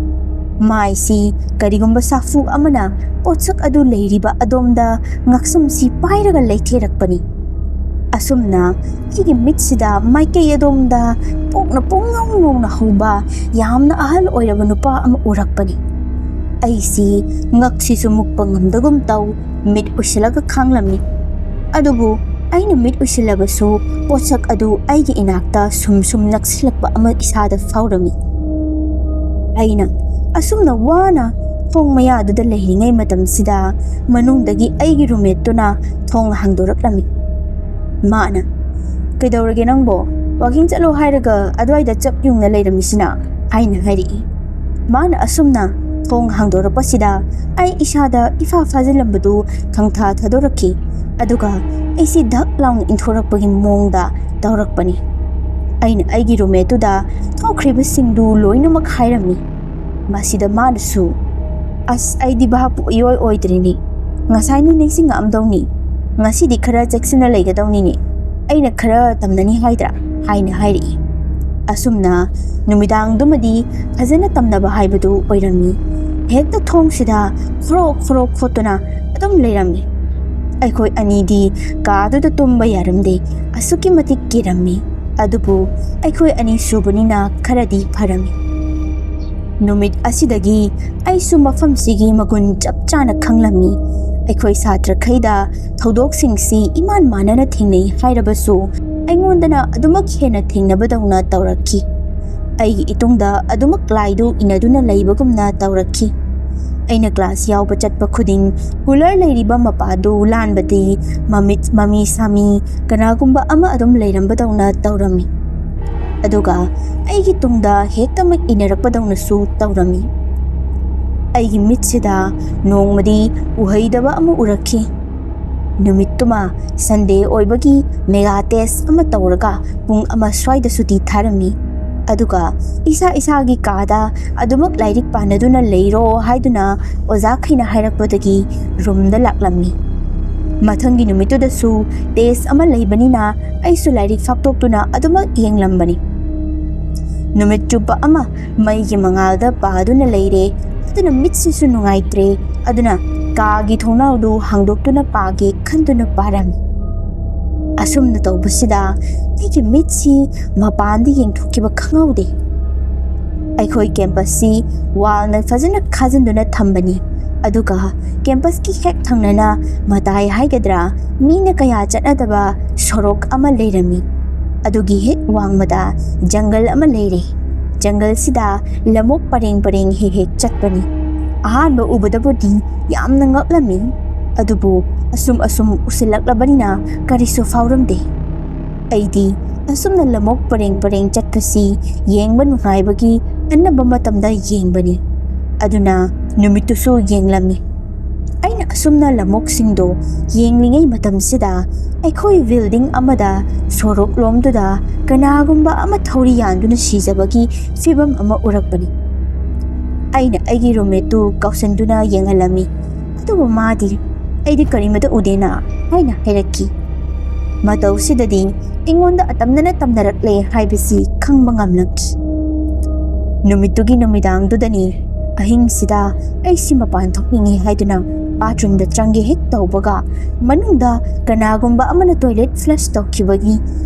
ꯃꯥꯏꯁꯤ ꯀꯔꯤꯒꯨꯝꯕ ꯁꯥꯐꯨ ꯑꯃꯅ ꯄꯣꯠꯁꯛ ꯑꯗꯨ ꯂꯩꯔꯤꯕ ꯑꯗꯣꯝꯗ ꯉꯛꯁꯝꯁꯤ ꯄꯥꯏꯔꯒ ꯂꯩꯊꯦꯔꯛꯄꯅꯤ꯫ ꯑꯁꯨꯝꯅ ꯑꯩꯒꯤ ꯃꯤꯠꯁꯤꯗ ꯃꯥꯏꯀꯩ ꯑꯗꯣꯝꯗ ꯄꯣꯛꯅ ꯄꯨꯡꯉꯧ ꯉꯧꯅ ꯍꯧꯕ ꯌꯥꯝꯅ ꯑꯍꯜ ꯑꯣꯏꯔꯕ ꯅꯨꯄꯥ ꯑꯃ ꯎꯔꯛꯄꯅꯤ꯫ ꯑꯩꯁꯤ ꯉꯛꯁꯤꯁꯨ ꯃꯨꯛꯄ ꯉꯝꯗꯒꯨꯝ ꯇꯧ ꯃꯤꯠ ꯎꯏꯁꯤꯜꯂꯒ ꯈꯥꯡꯂꯝꯃꯤ꯫ ꯑꯗꯨꯕꯨ ꯑꯩꯅ ꯃꯤꯠ ꯎꯏꯁꯤꯜꯂꯕꯁꯨ ꯄꯣꯠꯁꯛ ꯑꯗꯨ ꯑꯩꯒꯤ ꯏꯅꯥꯛꯇ ꯁꯨꯝ ꯁꯨꯝ ꯅꯛꯁꯤꯜꯂꯛꯄ ꯑꯃ ꯏꯁꯥꯗ ꯐꯥꯎꯔꯝꯃꯤ꯫ ꯑꯩꯅ ꯑꯁꯨꯝꯅ ꯋꯥꯅ ꯊꯣꯡ ꯃꯌꯥꯗꯨꯗ ꯂꯩꯔꯤꯉꯩ ꯃꯇꯝꯁꯤꯗ ꯃꯅꯨꯡꯗꯒꯤ ꯑꯩꯒꯤ ꯔꯨꯝꯃꯦꯠꯇꯨꯅ ꯊꯣꯡ ꯍꯥꯡꯗꯣꯔꯛꯂꯝꯃꯤ꯫ ꯃꯥꯅ, "ꯀꯩꯗꯧꯔꯒꯦ ꯅꯪꯕꯣ? ꯋꯥꯀꯤꯡ ꯆꯠꯂꯣ ꯍꯥꯏꯔꯒ ꯑꯗꯨꯋꯥꯏꯗ ꯆꯞ ꯌꯨꯡꯅ ꯂꯩꯔꯝꯃꯤꯁꯤꯅ?" ꯍꯥꯏꯅ ꯍꯥꯏꯔꯛꯏ꯫ ꯃꯥꯅ ꯑꯁꯨꯝꯅ ꯊꯣꯡ ꯍꯥꯡꯗꯣꯔꯛꯄꯁꯤꯗ ꯑꯩ ꯏꯁꯥꯗ ꯏꯐꯥ ꯐꯥꯖꯤꯜꯂꯝꯕꯗꯨ ꯈꯪꯊꯥ ꯊꯥꯗꯣꯔꯛꯈꯤ꯫ ꯑꯗꯨꯒ ꯑꯩꯁꯤ ꯙꯛ ꯂꯥꯎꯅ ꯏꯟꯊꯣꯔꯛꯄꯒꯤ ꯃꯑꯣꯡꯗ ꯇꯧꯔꯛꯄꯅꯤ꯫ ꯑꯩꯅ ꯑꯩꯒꯤ ꯔꯨꯝꯃꯦꯠꯇꯨꯗ ꯊꯣꯛꯈ꯭ꯔꯤꯕꯁꯤꯡꯗꯨ ꯂꯣꯏꯅꯃꯛ ꯍꯥꯏꯔꯝꯃꯤ꯫ ꯃꯁꯤꯗ ꯃꯥꯅꯁꯨ, "ꯑꯁ, ꯑꯩꯗꯤ ꯚꯥꯞꯄꯨ ꯏꯑꯣꯏ ꯑꯣꯏꯗ꯭ꯔꯤꯅꯤ꯫ ꯉꯁꯥꯏꯅ ꯅꯤꯡꯁꯤꯡꯉꯛꯑꯝꯗꯧꯅꯤ꯫ ꯉꯁꯤꯗꯤ ꯈꯔ ꯆꯦꯛꯁꯤꯟꯅ ꯂꯩꯒꯗꯧꯅꯤꯅꯦ꯫ ꯑꯩꯅ ꯈꯔ ꯇꯝꯅꯅꯤ ꯍꯥꯏꯗ꯭ꯔꯥ?" ꯍꯥꯏꯅ ꯍꯥꯏꯔꯛꯏ꯫ ꯑꯁꯨꯝꯅ ꯅꯨꯃꯤꯗꯥꯡꯗꯨꯃꯗꯤ ꯐꯖꯅ ꯇꯝꯅꯕ ꯍꯥꯏꯕꯗꯨ ꯑꯣꯏꯔꯝꯃꯤ꯫ ꯍꯦꯛꯇ ꯊꯣꯡꯁꯤꯗ ꯈꯣꯔꯣꯛ ꯈꯣꯔꯣꯛ ꯈꯣꯠꯇꯨꯅ ꯑꯗꯨꯝ ꯂꯩꯔꯝꯃꯤ꯫ ꯑꯩꯈꯣꯏ ꯑꯅꯤꯗꯤ ꯀꯥꯗꯨꯗ ꯇꯨꯝꯕ ꯌꯥꯔꯝꯗꯦ, ꯑꯁꯨꯛꯀꯤ ꯃꯇꯤꯛ ꯀꯤꯔꯝꯃꯤ꯫ ꯑꯗꯨꯕꯨ ꯑꯩꯈꯣꯏ ꯑꯅꯤ ꯁꯨꯕꯅꯤꯅ ꯈꯔꯗꯤ ꯐꯔꯝꯃꯤ꯫ ꯅꯨꯃꯤꯠ ꯑꯁꯤꯗꯒꯤ ꯑꯩꯁꯨ ꯃꯐꯝꯁꯤꯒꯤ ꯃꯒꯨꯟ ꯆꯞ ꯆꯥꯅ ꯈꯪꯂꯝꯃꯤ꯫ ꯑꯩꯈꯣꯏ ꯁꯥꯇ꯭ꯔꯈꯩꯗ ꯊꯧꯗꯣꯛꯁꯤꯡꯁꯤ ꯏꯃꯥꯟ ꯃꯥꯟꯅꯅ ꯊꯦꯡꯅꯩ ꯍꯥꯏꯔꯕꯁꯨ, ꯑꯩꯉꯣꯟꯗꯅ ꯑꯗꯨꯃꯛ ꯍꯦꯟꯅ ꯊꯦꯡꯅꯕꯗꯧꯅ ꯇꯧꯔꯛꯈꯤ꯫ ꯑꯩꯒꯤ ꯏꯇꯨꯡꯗ ꯑꯗꯨꯃꯛ ꯂꯥꯏꯗꯨ ꯏꯟꯅꯗꯨꯅ ꯂꯩꯕꯒꯨꯝꯅ ꯇꯧꯔꯛꯈꯤ꯫ ꯑꯩꯅ ꯀ꯭ꯂꯥꯁ ꯌꯥꯎꯕ ꯆꯠꯄ ꯈꯨꯗꯤꯡ ꯀꯨꯂꯔ ꯂꯩꯔꯤꯕ ꯃꯄꯥꯗꯨ ꯂꯥꯟꯕꯗꯤ ꯃꯃꯤꯠ ꯃꯃꯤ ꯁꯥꯃꯤ ꯀꯅꯥꯒꯨꯝꯕ ꯑꯃ ꯑꯗꯨꯝ ꯂꯩꯔꯝꯕꯗꯧꯅ ꯇꯧꯔꯝꯃꯤ꯫ ꯑꯗꯨꯒ ꯑꯩꯒꯤ ꯇꯨꯡꯗ ꯍꯦꯛꯇꯃꯛ ꯏꯟꯅꯔꯛꯄꯗꯧꯅꯁꯨ ꯇꯧꯔꯝꯃꯤ꯫ ꯑꯩꯒꯤ ꯃꯤꯠꯁꯤꯗ ꯅꯣꯡꯃꯗꯤ ꯎꯍꯩꯗꯕ ꯑꯃ ꯎꯔꯛꯈꯤ꯫ ꯅꯨꯃꯤꯠꯇꯨꯃ ꯁꯟꯗꯦ ꯑꯣꯏꯕꯒꯤ ꯃꯦꯒꯥ ꯇꯦꯁ ꯑꯃ ꯇꯧꯔꯒ ꯄꯨꯡ ꯑꯃ ꯁ꯭ꯋꯥꯏꯗ ꯁꯨꯇꯤ ꯊꯥꯔꯝꯃꯤ꯫ ꯑꯗꯨꯒ ꯏꯁꯥ ꯏꯁꯥꯒꯤ ꯀꯥꯗ ꯑꯗꯨꯃꯛ ꯂꯥꯏꯔꯤꯛ ꯄꯥꯅꯗꯨꯅ ꯂꯩꯔꯣ ꯍꯥꯏꯗꯨꯅ ꯑꯣꯖꯥꯈꯩꯅ ꯍꯥꯏꯔꯛꯄꯗꯒꯤ ꯔꯨꯝꯗ ꯂꯥꯛꯂꯝꯃꯤ꯫ ꯃꯊꯪꯒꯤ ꯅꯨꯃꯤꯠꯇꯨꯗꯁꯨ ꯇꯦꯁ ꯑꯃ ꯂꯩꯕꯅꯤꯅ ꯑꯩꯁꯨ ꯂꯥꯏꯔꯤꯛ ꯐꯥꯛꯇꯣꯛꯇꯨꯅ ꯑꯗꯨꯃꯛ ꯌꯦꯡꯂꯝꯕꯅꯤ꯫ ꯅꯨꯃꯤꯠ ꯆꯨꯞꯄ ꯑꯃ ꯃꯩꯒꯤ ꯃꯉꯥꯜꯗ ꯄꯥꯗꯨꯅ ꯂꯩꯔꯦ꯫ ꯑꯗꯨꯅ ꯃꯤꯠꯁꯤꯁꯨ ꯅꯨꯡꯉꯥꯏꯇ꯭ꯔꯦ꯫ ꯑꯗꯨꯅ ꯀꯥꯒꯤ ꯊꯣꯡꯅꯥꯎꯗꯨ ꯍꯥꯡꯗꯣꯛꯇꯨꯅ ꯄꯥꯒꯦ ꯈꯟꯗꯨꯅ ꯄꯥꯔꯝꯃꯤ꯫ ꯑꯁꯨꯝꯅ ꯇꯧꯕꯁꯤꯗ ꯑꯩꯒꯤ ꯃꯤꯠꯁꯤ ꯃꯄꯥꯟꯗ ꯌꯦꯡꯊꯣꯛꯈꯤꯕ ꯈꯪꯍꯧꯗꯦ꯫ ꯑꯩꯈꯣꯏ ꯀꯦꯝꯄꯁꯁꯤ ꯋꯥꯜꯅ ꯐꯖꯅ ꯈꯥꯖꯤꯟꯗꯨꯅ ꯊꯝꯕꯅꯤ꯫ ꯑꯗꯨꯒ ꯀꯦꯝꯄꯁꯀꯤ ꯍꯦꯛ ꯊꯪꯅꯅ ꯃꯇꯥꯏ ꯍꯥꯏꯒꯗ꯭ꯔꯥ, ꯃꯤꯅ ꯀꯌꯥ ꯆꯠꯅꯗꯕ ꯁꯣꯔꯣꯛ ꯑꯃ ꯂꯩꯔꯝꯃꯤ꯫ ꯑꯗꯨꯒꯤ ꯍꯦꯛ ꯋꯥꯡꯃꯗ ꯖꯪꯒꯜ ꯑꯃ ꯂꯩꯔꯦ꯫ ꯖꯪꯒꯜꯁꯤꯗ ꯂꯝꯑꯣꯛ ꯄꯔꯦꯡ ꯄꯔꯦꯡ ꯍꯦꯛ ꯍꯦꯛ ꯆꯠꯄꯅꯤ꯫ ꯑꯍꯥꯟꯕ ꯎꯕꯗꯕꯨꯗꯤ ꯌꯥꯝꯅ ꯉꯛꯂꯝꯃꯤ꯫ ꯑꯗꯨꯕꯨ ꯑꯁꯨꯝ ꯑꯁꯨꯝ ꯎꯁꯤꯜꯂꯛꯂꯕꯅꯤꯅ ꯀꯔꯤꯁꯨ ꯐꯥꯎꯔꯝꯗꯦ꯫ ꯑꯩꯗꯤ ꯑꯁꯨꯝꯅ ꯂꯝꯑꯣꯛ ꯄꯔꯦꯡ ꯄꯔꯦꯡ ꯆꯠꯄꯁꯤ ꯌꯦꯡꯕ ꯅꯨꯡꯉꯥꯏꯕꯒꯤ ꯑꯅꯝꯕ ꯃꯇꯝꯗ ꯌꯦꯡꯕꯅꯤ꯫ ꯑꯗꯨꯅ ꯅꯨꯃꯤꯠꯇꯨꯁꯨ ꯌꯦꯡꯂꯝꯃꯤ꯫ ꯑꯩꯅ ꯑꯁꯨꯝꯅ ꯂꯝꯑꯣꯛꯁꯤꯡꯗꯣ ꯌꯦꯡꯂꯤꯉꯩ ꯃꯇꯝꯁꯤꯗ ꯑꯩꯈꯣꯏ ꯕꯤꯜꯗꯤꯡ ꯑꯃꯗ ꯁꯣꯔꯣꯛ ꯂꯣꯝꯗꯨꯗ ꯀꯅꯥꯒꯨꯝꯕ ꯑꯃ ꯊꯧꯔꯤ ꯌꯥꯟꯗꯨꯅ ꯁꯤꯖꯕꯒꯤ ꯐꯤꯕꯝ ꯑꯃ ꯎꯔꯛꯄꯅꯤ꯫ ꯑꯩꯅ ꯑꯩꯒꯤ ꯔꯨꯝꯃꯦꯠꯇꯨ ꯀꯧꯁꯤꯟꯗꯨꯅ ꯌꯦꯡꯍꯜꯂꯝꯃꯤ꯫ ꯑꯗꯨꯕꯨ ꯃꯥꯗꯤ "ꯑꯩꯗꯤ ꯀꯔꯤꯃꯇ ꯎꯗꯦꯅ" ꯍꯥꯏꯅ ꯍꯥꯏꯔꯛꯈꯤ꯫ ꯃꯇꯧꯁꯤꯗꯗꯤ ꯑꯩꯉꯣꯟꯗ ꯑꯇꯝꯅꯅ ꯇꯝꯅꯔꯛꯂꯦ ꯍꯥꯏꯕꯁꯤ ꯈꯪꯕ ꯉꯝꯂꯛꯈꯤ꯫ ꯅꯨꯃꯤꯠꯇꯨꯒꯤ ꯅꯨꯃꯤꯗꯥꯡꯗꯨꯗꯅꯤ ꯑꯍꯤꯡꯁꯤꯗ ꯑꯩꯁꯤ ꯃꯄꯥꯟ ꯊꯣꯛꯅꯤꯡꯉꯤ ꯍꯥꯏꯗꯨꯅ ꯕꯥꯊꯔꯨꯝꯗ ꯆꯪꯒꯦ ꯍꯦꯛ ꯇꯧꯕꯒ, ꯃꯅꯨꯡꯗ ꯀꯅꯥꯒꯨꯝꯕ ꯑꯃꯅ ꯇꯣꯏꯂꯦꯠ ꯐ꯭ꯂꯁ ꯇꯧꯈꯤꯕꯒꯤ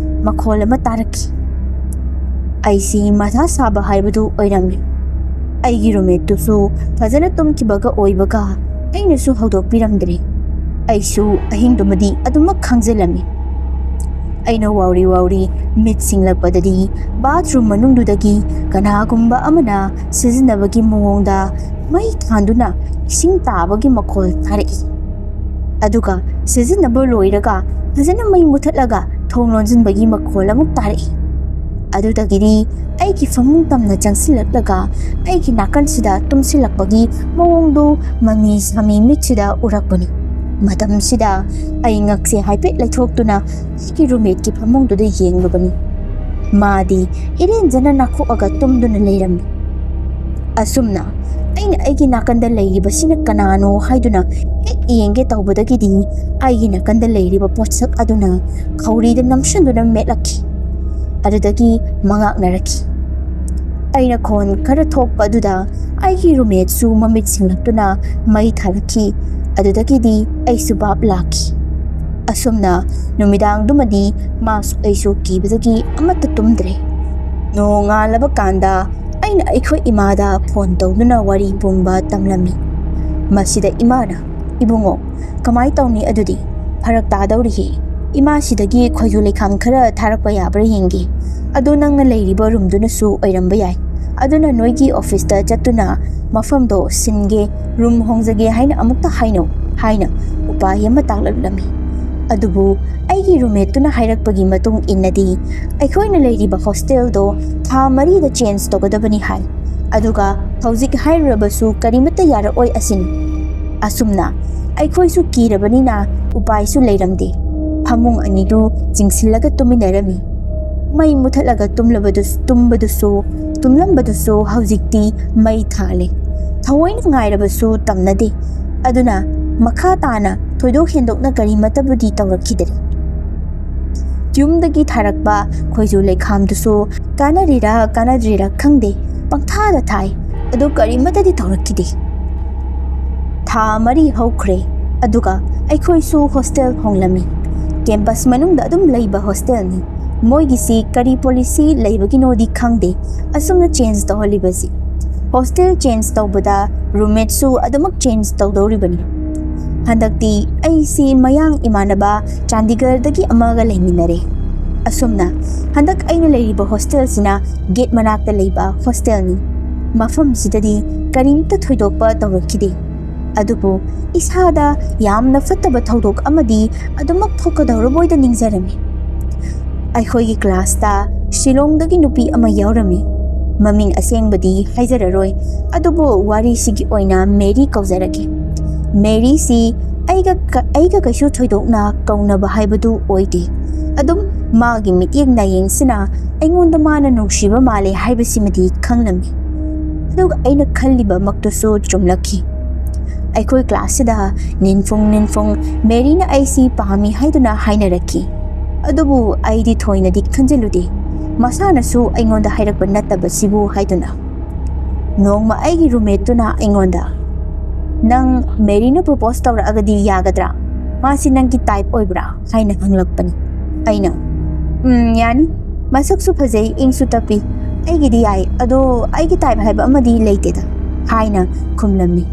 ꯃꯈꯣꯜ ꯑꯃ ꯇꯥꯔꯛꯈꯤ꯫ ꯑꯩꯁꯤ ꯃꯊꯥ ꯁꯥꯕ ꯍꯥꯏꯕꯗꯨ ꯑꯣꯏꯔꯝꯃꯤ꯫ ꯑꯩꯒꯤ ꯔꯨꯝꯃꯦꯠꯇꯨꯁꯨ ꯐꯖꯅ ꯇꯨꯝꯈꯤꯕꯒ ꯑꯣꯏꯕꯒ, ꯑꯩꯅꯁꯨ ꯍꯧꯗꯣꯛꯄꯤꯔꯝꯗ꯭ꯔꯦ꯫ ꯑꯩꯁꯨ ꯑꯍꯤꯡꯗꯨꯃꯗꯤ ꯑꯗꯨꯃꯛ ꯈꯪꯖꯤꯜꯂꯝꯃꯤ꯫ ꯑꯩꯅ ꯋꯥꯎꯔꯤ ꯋꯥꯎꯔꯤ ꯃꯤꯠ ꯁꯤꯡꯂꯛꯄꯗꯗꯤ, ꯕꯥꯊꯔꯨꯝ ꯃꯅꯨꯡꯗꯨꯗꯒꯤ ꯀꯅꯥꯒꯨꯝꯕ ꯑꯃꯅ ꯁꯤꯖꯤꯟꯅꯕꯒꯤ ꯃꯑꯣꯡꯗ ꯃꯩ ꯊꯥꯟꯗꯨꯅ ꯏꯁꯤꯡ ꯇꯥꯕꯒꯤ ꯃꯈꯣꯜ ꯇꯥꯔꯛꯏ꯫ ꯑꯗꯨꯒ ꯁꯤꯖꯤꯟꯅꯕ ꯂꯣꯏꯔꯒ ꯐꯖꯅ ꯃꯩ ꯃꯨꯊꯠꯂꯒ ꯊꯣꯡ ꯂꯣꯟꯁꯤꯟꯕꯒꯤ ꯃꯈꯣꯜ ꯑꯃꯨꯛ ꯇꯥꯔꯛꯏ꯫ ꯑꯗꯨꯗꯒꯤꯗꯤ ꯑꯩꯒꯤ ꯐꯃꯨꯡ ꯇꯝꯅ ꯆꯪꯁꯤꯜꯂꯛꯂꯒ ꯑꯩꯒꯤ ꯅꯥꯀꯟꯁꯤꯗ ꯇꯨꯝꯁꯤꯜꯂꯛꯄꯒꯤ ꯃꯑꯣꯡꯗꯨ ꯃꯃꯤ ꯁꯥꯃꯤ ꯃꯤꯠꯁꯤꯗ ꯎꯔꯛꯄꯅꯤ꯫ ꯃꯇꯝꯁꯤꯗ ꯑꯩ ꯉꯛꯁꯦ ꯍꯥꯏꯐꯦꯠ ꯂꯩꯊꯣꯛꯇꯨꯅ ꯑꯩꯒꯤ ꯔꯨꯝꯃꯦꯠꯀꯤ ꯐꯃꯨꯡꯗꯨꯗ ꯌꯦꯡꯂꯨꯕꯅꯤ꯫ ꯃꯥꯗꯤ ꯏꯔꯦꯟꯖꯅ ꯅꯥꯈꯣꯛꯑꯒ ꯇꯨꯝꯗꯨꯅ ꯂꯩꯔꯝꯃꯤ꯫ ꯑꯁꯨꯝꯅ ꯑꯩꯅ ꯑꯩꯒꯤ ꯅꯥꯀꯟꯗ ꯂꯩꯔꯤꯕꯁꯤꯅ ꯀꯅꯥꯅꯣ ꯍꯥꯏꯗꯨꯅ ꯍꯦꯛ ꯌꯦꯡꯒꯦ ꯇꯧꯕꯗꯒꯤꯗꯤ ꯑꯩꯒꯤ ꯅꯥꯀꯟꯗ ꯂꯩꯔꯤꯕ ꯄꯣꯠꯁꯛ ꯑꯗꯨꯅ ꯈꯧꯔꯤꯗ ꯅꯝꯁꯤꯟꯗꯨꯅ ꯃꯦꯠꯂꯛꯈꯤ꯫ ꯑꯗꯨꯗꯒꯤ ꯃꯉꯥꯛꯅꯔꯛꯈꯤ꯫ ꯑꯩꯅ ꯈꯣꯟ ꯈꯔ ꯊꯣꯛꯄ ꯑꯗꯨꯗ ꯑꯩꯒꯤ ꯔꯨꯝꯃꯦꯠꯁꯨ ꯃꯃꯤꯠ ꯁꯤꯡꯂꯛꯇꯨꯅ ꯃꯩ ꯊꯥꯜꯂꯛꯈꯤ꯫ ꯑꯗꯨꯗꯒꯤꯗꯤ ꯑꯩꯁꯨ ꯚꯥꯞ ꯂꯥꯛꯈꯤ꯫ ꯑꯁꯨꯝꯅ ꯅꯨꯃꯤꯗꯥꯡꯗꯨꯃꯗꯤ ꯃꯥꯁꯨ ꯑꯩꯁꯨ ꯀꯤꯕꯗꯒꯤ ꯑꯃꯠꯇ ꯇꯨꯝꯗ꯭ꯔꯦ꯫ ꯅꯣꯡꯉꯥꯜꯂꯕ ꯀꯥꯟꯗ ꯑꯩꯅ ꯑꯩꯈꯣꯏ ꯏꯃꯥꯗ ꯐꯣꯟ ꯇꯧꯗꯨꯅ ꯋꯥꯔꯤ ꯄꯨꯝꯕ ꯇꯝꯂꯝꯃꯤ꯫ ꯃꯁꯤꯗ ꯏꯃꯥꯅ, "ꯏꯕꯨꯡꯉꯣ, ꯀꯃꯥꯏ ꯇꯧꯅꯤ ꯑꯗꯨꯗꯤ? ꯐꯔꯛ ꯇꯥꯗꯧꯔꯤꯍꯦ꯫ ꯏꯃꯥꯁꯤꯗꯒꯤ ꯈꯣꯏꯖꯨ ꯂꯩꯈꯥꯝ ꯈꯔ ꯊꯥꯔꯛꯄ ꯌꯥꯕ꯭ꯔꯥ ꯌꯦꯡꯒꯦ꯫ ꯑꯗꯣ ꯅꯪꯅ ꯂꯩꯔꯤꯕ ꯔꯨꯝꯗꯨꯅꯁꯨ ꯑꯣꯏꯔꯝꯕ ꯌꯥꯏ꯫ ꯑꯗꯨꯅ ꯅꯣꯏꯒꯤ ꯑꯣꯐꯤꯁꯇ ꯆꯠꯇꯨꯅ ꯃꯐꯝꯗꯣ ꯁꯤꯟꯒꯦ, ꯔꯨꯝ ꯍꯣꯡꯖꯒꯦ ꯍꯥꯏꯅ ꯑꯃꯨꯛꯇ ꯍꯥꯏꯅꯧ" ꯍꯥꯏꯅ ꯎꯄꯥꯏ ꯑꯃ ꯇꯥꯛꯂꯛꯂꯝꯃꯤ꯫ ꯑꯗꯨꯕꯨ ꯑꯩꯒꯤ ꯔꯨꯝꯃꯦꯠꯇꯨꯅ ꯍꯥꯏꯔꯛꯄꯒꯤ ꯃꯇꯨꯡ ꯏꯟꯅꯗꯤ, ꯑꯩꯈꯣꯏꯅ ꯂꯩꯔꯤꯕ ꯍꯣꯁꯇꯦꯜꯗꯣ ꯊꯥ ꯃꯔꯤꯗ ꯆꯦꯟꯖ ꯇꯧꯒꯗꯕꯅꯤ ꯍꯥꯏ꯫ ꯑꯗꯨꯒ ꯍꯧꯖꯤꯛ ꯍꯥꯏꯔꯨꯔꯕꯁꯨ ꯀꯔꯤꯃꯠꯇ ꯌꯥꯔꯛꯑꯣꯏ ꯑꯁꯤꯅꯤ꯫ ꯑꯁꯨꯝꯅ ꯑꯩꯈꯣꯏꯁꯨ ꯀꯤꯔꯕꯅꯤꯅ ꯎꯄꯥꯏꯁꯨ ꯂꯩꯔꯝꯗꯦ꯫ ꯐꯃꯨꯡ ꯑꯅꯤꯗꯨ ꯆꯤꯡꯁꯤꯜꯂꯒ ꯇꯨꯃꯤꯟꯅꯔꯝꯃꯤ꯫ ꯃꯩ ꯃꯨꯊꯠꯂꯒ ꯇꯨꯝꯂꯕꯗꯨ-, ꯇꯨꯝꯕꯗꯨꯁꯨ, ꯇꯨꯝꯂꯝꯕꯗꯨꯁꯨ ꯍꯧꯖꯤꯛꯇꯤ ꯃꯩ ꯊꯥꯜꯂꯦ꯫ ꯊꯑꯣꯏꯅ ꯉꯥꯏꯔꯕꯁꯨ ꯇꯝꯅꯗꯦ꯫ ꯑꯗꯨꯅ ꯃꯈꯥ ꯇꯥꯅ ꯊꯣꯏꯗꯣꯛ ꯍꯦꯟꯗꯣꯛꯅ ꯀꯔꯤꯃꯠꯇꯕꯨꯗꯤ ꯇꯧꯔꯛꯈꯤꯗꯔꯦ꯫ ꯌꯨꯝꯗꯒꯤ ꯊꯥꯔꯛꯄ ꯈꯣꯏꯖꯨ ꯂꯩꯈꯥꯝꯗꯨꯁꯨ ꯀꯥꯟꯅꯔꯤꯔꯥ ꯀꯥꯟꯅꯗ꯭ꯔꯤꯔꯥ ꯈꯪꯗꯦ, ꯄꯪꯊꯥꯗ ꯊꯥꯏ꯫ ꯑꯗꯨ ꯀꯔꯤꯃꯠꯇꯗꯤ ꯇꯧꯔꯛꯈꯤꯗꯦ꯫ ꯊꯥ ꯃꯔꯤ ꯍꯧꯈ꯭ꯔꯦ, ꯑꯗꯨꯒ ꯑꯩꯈꯣꯏꯁꯨ ꯍꯣꯁꯇꯦꯜ ꯍꯣꯡꯂꯝꯃꯤ꯫ ꯀꯦꯝꯄꯁ ꯃꯅꯨꯡꯗ ꯑꯗꯨꯝ ꯂꯩꯕ ꯍꯣꯁꯇꯦꯜꯅꯤ꯫ ꯃꯣꯏꯒꯤꯁꯤ ꯀꯔꯤ ꯄꯣꯂꯤꯁꯤ ꯂꯩꯕꯒꯤꯅꯣꯗꯤ ꯈꯪꯗꯦ, ꯑꯁꯨꯝꯅ ꯆꯦꯟꯖ ꯇꯧꯍꯜꯂꯤꯕꯁꯤ꯫ ꯍꯣꯁꯇꯦꯜ ꯆꯦꯟꯖ ꯇꯧꯕꯗ ꯔꯨꯝꯃꯦꯠꯁꯨ ꯑꯗꯨꯃꯛ ꯆꯦꯟꯖ ꯇꯧꯗꯧꯔꯤꯕꯅꯤ꯫ ꯍꯟꯗꯛꯇꯤ ꯑꯩꯁꯤ ꯃꯌꯥꯡ ꯏꯃꯥꯟꯅꯕ ꯆꯥꯟꯗꯤꯒꯔꯗꯒꯤ ꯑꯃꯒ ꯂꯩꯃꯤꯟꯅꯔꯦ꯫ ꯑꯁꯨꯝꯅ ꯍꯟꯗꯛ ꯑꯩꯅ ꯂꯩꯔꯤꯕ ꯍꯣꯁꯇꯦꯜꯁꯤꯅ ꯒꯦꯠ ꯃꯅꯥꯛꯇ ꯂꯩꯕ ꯍꯣꯁꯇꯦꯜꯅꯤ꯫ ꯃꯐꯝꯁꯤꯗꯗꯤ ꯀꯔꯤꯝꯇ ꯊꯣꯏꯗꯣꯛꯄ ꯇꯧꯔꯛꯈꯤꯗꯦ꯫ ꯑꯗꯨꯕꯨ ꯏꯁꯥꯗ ꯌꯥꯝꯅ ꯐꯠꯇꯕ ꯊꯧꯗꯣꯛ ꯑꯃꯗꯤ ꯑꯗꯨꯃꯛ ꯊꯣꯛꯀꯗꯧꯔꯕꯣꯏꯗ ꯅꯤꯡꯖꯔꯝꯃꯤ꯫ ꯑꯩꯈꯣꯏꯒꯤ ꯀ꯭ꯂꯥꯁꯇ ꯁꯤꯂꯣꯡꯗꯒꯤ ꯅꯨꯄꯤ ꯑꯃ ꯌꯥꯎꯔꯝꯃꯤ꯫ ꯃꯃꯤꯡ ꯑꯁꯦꯡꯕꯗꯤ ꯍꯥꯏꯖꯔꯔꯣꯏ, ꯑꯗꯨꯕꯨ ꯋꯥꯔꯤꯁꯤꯒꯤ ꯑꯣꯏꯅ ꯃꯦꯔꯤ ꯀꯧꯖꯔꯒꯦ꯫ ꯃꯦꯔꯤꯁꯤ ꯑꯩꯒ ꯀ-, ꯑꯩꯒ ꯀꯩꯁꯨ ꯊꯣꯏꯗꯣꯛꯅ ꯀꯧꯅꯕ ꯍꯥꯏꯕꯗꯨ ꯑꯣꯏꯗꯦ꯫ ꯑꯗꯨꯝ ꯃꯥꯒꯤ ꯃꯤꯠꯌꯦꯡ ꯅꯥꯌꯦꯡꯁꯤꯅ ꯑꯩꯉꯣꯟꯗ ꯃꯥꯅ ꯅꯨꯡꯁꯤꯕ ꯃꯥꯜꯂꯦ ꯍꯥꯏꯕꯁꯤꯃꯗꯤ ꯈꯪꯂꯝꯃꯤ꯫ ꯑꯗꯨꯒ ꯑꯩꯅ ꯈꯜꯂꯤꯕꯃꯛꯇꯨꯁꯨ ꯆꯨꯝꯂꯛꯈꯤ꯫ ꯑꯩꯈꯣꯏ ꯀ꯭ꯂꯥꯁꯁꯤꯗ ꯅꯤꯟꯐꯨꯡ ꯅꯤꯟꯐꯨꯡ ꯃꯦꯔꯤꯅ ꯑꯩꯁꯤ ꯄꯥꯝꯃꯤ ꯍꯥꯏꯗꯨꯅ ꯍꯥꯏꯅꯔꯛꯈꯤ꯫ ꯑꯗꯨꯕꯨ ꯑꯩꯗꯤ ꯊꯣꯏꯅꯗꯤ ꯈꯟꯖꯤꯜꯂꯨꯗꯦ, ꯃꯁꯥꯅꯁꯨ ꯑꯩꯉꯣꯟꯗ ꯍꯥꯏꯔꯛꯄ ꯅꯠꯇꯕꯁꯤꯕꯨ ꯍꯥꯏꯗꯨꯅ꯫ ꯅꯣꯡꯃ ꯑꯩꯒꯤ ꯔꯨꯝꯃꯦꯠꯇꯨꯅ ꯑꯩꯉꯣꯟꯗ, "ꯅꯪ ꯃꯦꯔꯤꯅ ꯄ꯭ꯔꯣꯄꯣꯁ ꯇꯧꯔꯛꯑꯒꯗꯤ ꯌꯥꯒꯗ꯭ꯔꯥ? ꯃꯥꯁꯤ ꯅꯪꯒꯤ ꯇꯥꯏꯞ ꯑꯣꯏꯕ꯭ꯔꯥ?" ꯍꯥꯏꯅ ꯍꯪꯂꯛꯄꯅꯤ꯫ ꯑꯩꯅ, "ꯎꯝ, ꯌꯥꯅꯤ꯫ ꯃꯁꯛꯁꯨ ꯐꯖꯩ, ꯏꯪꯁꯨ ꯇꯞꯄꯤ꯫ ꯑꯩꯒꯤꯗꯤ ꯌꯥꯏ, ꯑꯗꯣ ꯑꯩꯒꯤ ꯇꯥꯏꯞ ꯍꯥꯏꯕ ꯑꯃꯗꯤ ꯂꯩꯇꯦꯗ," ꯍꯥꯏꯅ ꯈꯨꯝꯂꯝꯃꯤ꯫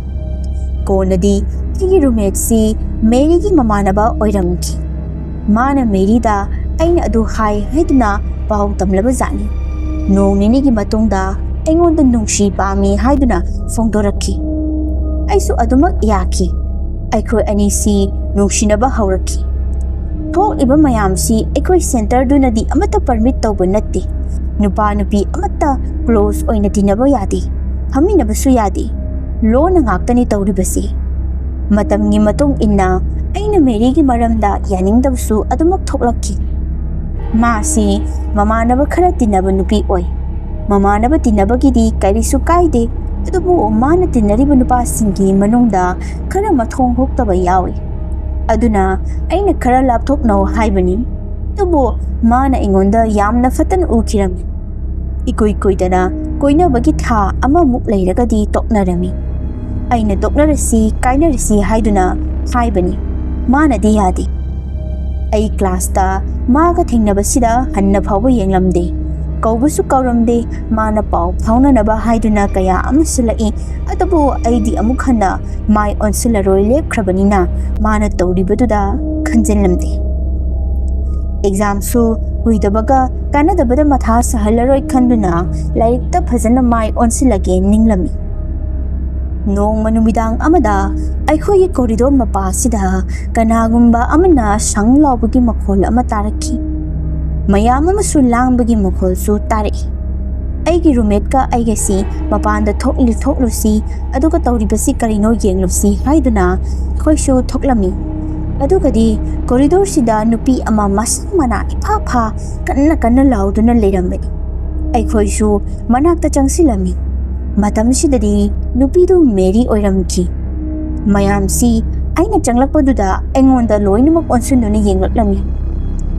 ꯀꯣꯟꯅꯗꯤ ꯑꯩꯒꯤ ꯔꯨꯝꯃꯦꯠꯁꯤ ꯃꯦꯔꯤꯒꯤ ꯃꯃꯥꯟꯅꯕ ꯑꯣꯏꯔꯝꯈꯤ꯫ ꯃꯥꯅ ꯃꯦꯔꯤꯗ ꯑꯩꯅ ꯑꯗꯨ ꯍꯥꯏ ꯍꯥꯏꯗꯨꯅ ꯄꯥꯎ ꯇꯝꯂꯕ ꯖꯥꯠꯅꯤ꯫ ꯅꯣꯡ ꯅꯤꯅꯤꯒꯤ ꯃꯇꯨꯡꯗ ꯑꯩꯉꯣꯟꯗ ꯅꯨꯡꯁꯤ ꯄꯥꯝꯃꯤ ꯍꯥꯏꯗꯨꯅ ꯐꯣꯡꯗꯣꯔꯛꯈꯤ꯫ ꯑꯩꯁꯨ ꯑꯗꯨꯃꯛ ꯌꯥꯈꯤ꯫ ꯑꯩꯈꯣꯏ ꯑꯅꯤꯁꯤ ꯅꯨꯡꯁꯤꯅꯕ ꯍꯧꯔꯛꯈꯤ꯫ ꯊꯣꯛꯂꯤꯕ ꯃꯌꯥꯝꯁꯤ ꯑꯩꯈꯣꯏ ꯁꯦꯟꯇꯔꯗꯨꯅꯗꯤ ꯑꯃꯠꯇ ꯄꯔꯃꯤꯠ ꯇꯧꯕ ꯅꯠꯇꯦ꯫ ꯅꯨꯄꯥ ꯅꯨꯄꯤ ꯑꯃꯠꯇ ꯀ꯭ꯂꯣꯁ ꯑꯣꯏꯅ ꯇꯤꯟꯅꯕ ꯌꯥꯗꯦ, ꯐꯝꯃꯤꯟꯅꯕꯁꯨ ꯌꯥꯗꯦ꯫ ꯂꯣꯟꯅ ꯉꯥꯛꯇꯅꯤ ꯇꯧꯔꯤꯕꯁꯤ꯫ ꯃꯇꯝꯒꯤ ꯃꯇꯨꯡ ꯏꯟꯅ ꯑꯩꯅ ꯃꯦꯔꯤꯒꯤ ꯃꯔꯝꯗ ꯌꯥꯅꯤꯡꯗꯕꯁꯨ ꯑꯗꯨꯃꯛ ꯊꯣꯛꯂꯛꯈꯤ꯫ ꯃꯥꯁꯤ ꯃꯃꯥꯟꯅꯕ ꯈꯔ ꯇꯤꯟꯅꯕ ꯅꯨꯄꯤ ꯑꯣꯏ꯫ ꯃꯃꯥꯟꯅꯕ ꯇꯤꯟꯅꯕꯒꯤꯗꯤ ꯀꯔꯤꯁꯨ ꯀꯥꯏꯗꯦ, ꯑꯗꯨꯕꯨ ꯃꯥꯅ ꯇꯤꯟꯅꯔꯤꯕ ꯅꯨꯄꯥꯁꯤꯡꯒꯤ ꯃꯅꯨꯡꯗ ꯈꯔ ꯃꯊꯣꯡ ꯍꯨꯛꯇꯕ ꯌꯥꯎꯏ꯫ ꯑꯗꯨꯅ ꯑꯩꯅ ꯈꯔ ꯂꯥꯞꯊꯣꯛꯅꯧ ꯍꯥꯏꯕꯅꯤ꯫ ꯑꯗꯨꯕꯨ ꯃꯥꯅ ꯑꯩꯉꯣꯟꯗ ꯌꯥꯝꯅ ꯐꯠꯇꯅ ꯎꯈꯤꯔꯝꯃꯤ꯫ ꯏꯀꯨꯏ ꯀꯨꯏꯗꯅ ꯀꯣꯏꯅꯕꯒꯤ ꯊꯥ ꯑꯃꯃꯨꯛ ꯂꯩꯔꯒꯗꯤ ꯇꯣꯛꯅꯔꯝꯃꯤ꯫ ꯑꯩꯅ "ꯇꯣꯛꯅꯔꯁꯤ, ꯀꯥꯏꯅꯔꯁꯤ" ꯍꯥꯏꯗꯨꯅ ꯍꯥꯏꯕꯅꯤ꯫ ꯃꯥꯅꯗꯤ ꯌꯥꯗꯦ꯫ ꯑꯩ ꯀ꯭ꯂꯥꯁꯇ ꯃꯥꯒ ꯊꯦꯡꯅꯕꯁꯤꯗ ꯍꯟꯅ ꯐꯥꯎꯕ ꯌꯦꯡꯂꯝꯗꯦ꯫ ꯀꯧꯕꯁꯨ ꯀꯧꯔꯝꯗꯦ꯫ ꯃꯥꯅ ꯄꯥꯎ ꯐꯥꯎꯅꯅꯕ ꯍꯥꯏꯗꯨꯅ ꯀꯌꯥ ꯑꯃ ꯁꯤꯜꯂꯛꯏ꯫ ꯑꯗꯨꯕꯨ ꯑꯩꯗꯤ ꯑꯃꯨꯛ ꯍꯟꯅ ꯃꯥꯏ ꯑꯣꯟꯁꯤꯜꯂꯔꯣꯏ ꯂꯦꯞꯈ꯭ꯔꯕꯅꯤꯅ ꯃꯥꯅ ꯇꯧꯔꯤꯕꯗꯨꯗ ꯈꯟꯖꯤꯜꯂꯝꯗꯦ꯫ ꯑꯦꯛꯖꯥꯝꯁꯨ ꯀꯨꯏꯗꯕꯒ ꯀꯥꯟꯅꯗꯕꯗ ꯃꯊꯥ ꯁꯥꯍꯜꯂꯔꯣꯏ ꯈꯟꯗꯨꯅ ꯂꯥꯏꯔꯤꯛꯇ ꯐꯖꯅ ꯃꯥꯏ ꯑꯣꯟꯁꯤꯜꯂꯒꯦ ꯅꯤꯡꯂꯝꯃꯤ꯫ ꯅꯣꯡꯃ ꯅꯨꯃꯤꯗꯥꯡ ꯑꯃꯗ ꯑꯩꯈꯣꯏꯒꯤ ꯀꯣꯔꯤꯗꯣꯔ ꯃꯄꯥꯁꯤꯗ ꯀꯅꯥꯒꯨꯝꯕ ꯑꯃꯅ ꯁꯪ ꯂꯥꯎꯕꯒꯤ ꯃꯈꯣꯜ ꯑꯃ ꯇꯥꯔꯛꯈꯤ꯫ ꯃꯌꯥꯝ ꯑꯃꯁꯨ ꯂꯥꯡꯕꯒꯤ ꯃꯈꯣꯜꯁꯨ ꯇꯥꯔꯛꯏ꯫ ꯑꯩꯒꯤ ꯔꯨꯝꯃꯦꯠꯀ ꯑꯩꯒꯁꯤ "ꯃꯄꯥꯟꯗ ꯊꯣꯛꯂꯨ ꯊꯣꯛꯂꯨꯁꯤ, ꯑꯗꯨꯒ ꯇꯧꯔꯤꯕꯁꯤ ꯀꯔꯤꯅꯣ ꯌꯦꯡꯂꯨꯁꯤ" ꯍꯥꯏꯗꯨꯅ ꯑꯩꯈꯣꯏꯁꯨ ꯊꯣꯛꯂꯝꯃꯤ꯫ ꯑꯗꯨꯒꯗꯤ ꯀꯣꯔꯤꯗꯣꯔꯁꯤꯗ ꯅꯨꯄꯤ ꯑꯃ ꯃꯁꯝ ꯃꯅꯥ ꯏꯐꯥ ꯐꯥ ꯀꯟꯅ ꯀꯟꯅ ꯂꯥꯎꯗꯨꯅ ꯂꯩꯔꯝꯕꯅꯤ꯫ ꯑꯩꯈꯣꯏꯁꯨ ꯃꯅꯥꯛꯇ ꯆꯪꯁꯤꯜꯂꯝꯃꯤ꯫ ꯃꯇꯝꯁꯤꯗꯗꯤ ꯅꯨꯄꯤꯗꯨ ꯃꯦꯔꯤ ꯑꯣꯏꯔꯝꯈꯤ꯫ ꯃꯌꯥꯝꯁꯤ ꯑꯩꯅ ꯆꯪꯂꯛꯄꯗꯨꯗ ꯑꯩꯉꯣꯟꯗ ꯂꯣꯏꯅꯃꯛ ꯑꯣꯟꯁꯤꯟꯗꯨꯅ ꯌꯦꯡꯂꯛꯂꯝꯃꯤ꯫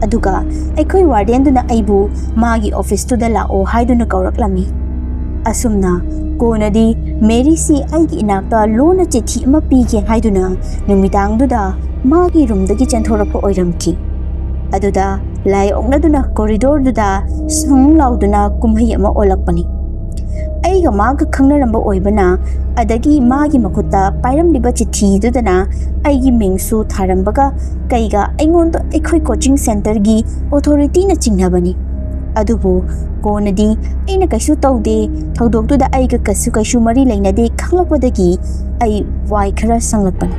ꯑꯗꯨꯒ ꯑꯩꯈꯣꯏ ꯋꯥꯔꯗꯦꯟꯗꯨꯅ ꯑꯩꯕꯨ ꯃꯥꯒꯤ ꯑꯣꯐꯤꯁꯇꯨꯗ ꯂꯥꯛꯑꯣ ꯍꯥꯏꯗꯨꯅ ꯀꯧꯔꯛꯂꯝꯃꯤ꯫ ꯑꯁꯨꯝꯅ ꯀꯣꯟꯅꯗꯤ ꯃꯦꯔꯤꯁꯤ ꯑꯩꯒꯤ ꯏꯅꯥꯛꯇ ꯂꯣꯟꯅ ꯆꯤꯊꯤ ꯑꯃ ꯄꯤꯒꯦ ꯍꯥꯏꯗꯨꯅ ꯅꯨꯃꯤꯗꯥꯡꯗꯨꯗ ꯃꯥꯒꯤ ꯔꯨꯝꯗꯒꯤ ꯆꯦꯟꯊꯣꯔꯛꯄ ꯑꯣꯏꯔꯝꯈꯤ꯫ ꯑꯗꯨꯗ ꯂꯥꯏ ꯑꯣꯛꯅꯗꯨꯅ ꯀꯣꯔꯤꯗꯣꯔꯗꯨꯗ ꯁꯪ ꯂꯥꯎꯗꯨꯅ ꯀꯨꯝꯍꯩ ꯑꯃ ꯑꯣꯜꯂꯛꯄꯅꯤ꯫ ꯑꯩꯒ ꯃꯥꯒ ꯈꯪꯅꯔꯝꯕ ꯑꯣꯏꯕꯅ, ꯑꯗꯒꯤ ꯃꯥꯒꯤ ꯃꯈꯨꯠꯇ ꯄꯥꯏꯔꯝꯂꯤꯕ ꯆꯤꯊꯤꯗꯨꯗꯅ ꯑꯩꯒꯤ ꯃꯤꯡꯁꯨ ꯊꯥꯔꯝꯕꯒ ꯀꯩꯒ ꯑꯩꯉꯣꯟꯗ ꯑꯩꯈꯣꯏ ꯀꯣꯆꯤꯡ ꯁꯦꯟꯇꯔꯒꯤ ꯑꯣꯊꯣꯔꯤꯇꯤꯅ ꯆꯤꯡꯅꯕꯅꯤ꯫ ꯑꯗꯨꯕꯨ ꯀꯣꯟꯅꯗꯤ ꯑꯩꯅ ꯀꯩꯁꯨ ꯇꯧꯗꯦ, ꯊꯧꯗꯣꯛꯇꯨꯗ ꯑꯩꯒ ꯀꯩꯁꯨ ꯀꯩꯁꯨ ꯃꯔꯤ ꯂꯩꯅꯗꯦ ꯈꯪꯂꯛꯄꯗꯒꯤ ꯑꯩ ꯋꯥꯏ ꯈꯔ ꯁꯪꯂꯛꯄꯅꯤ꯫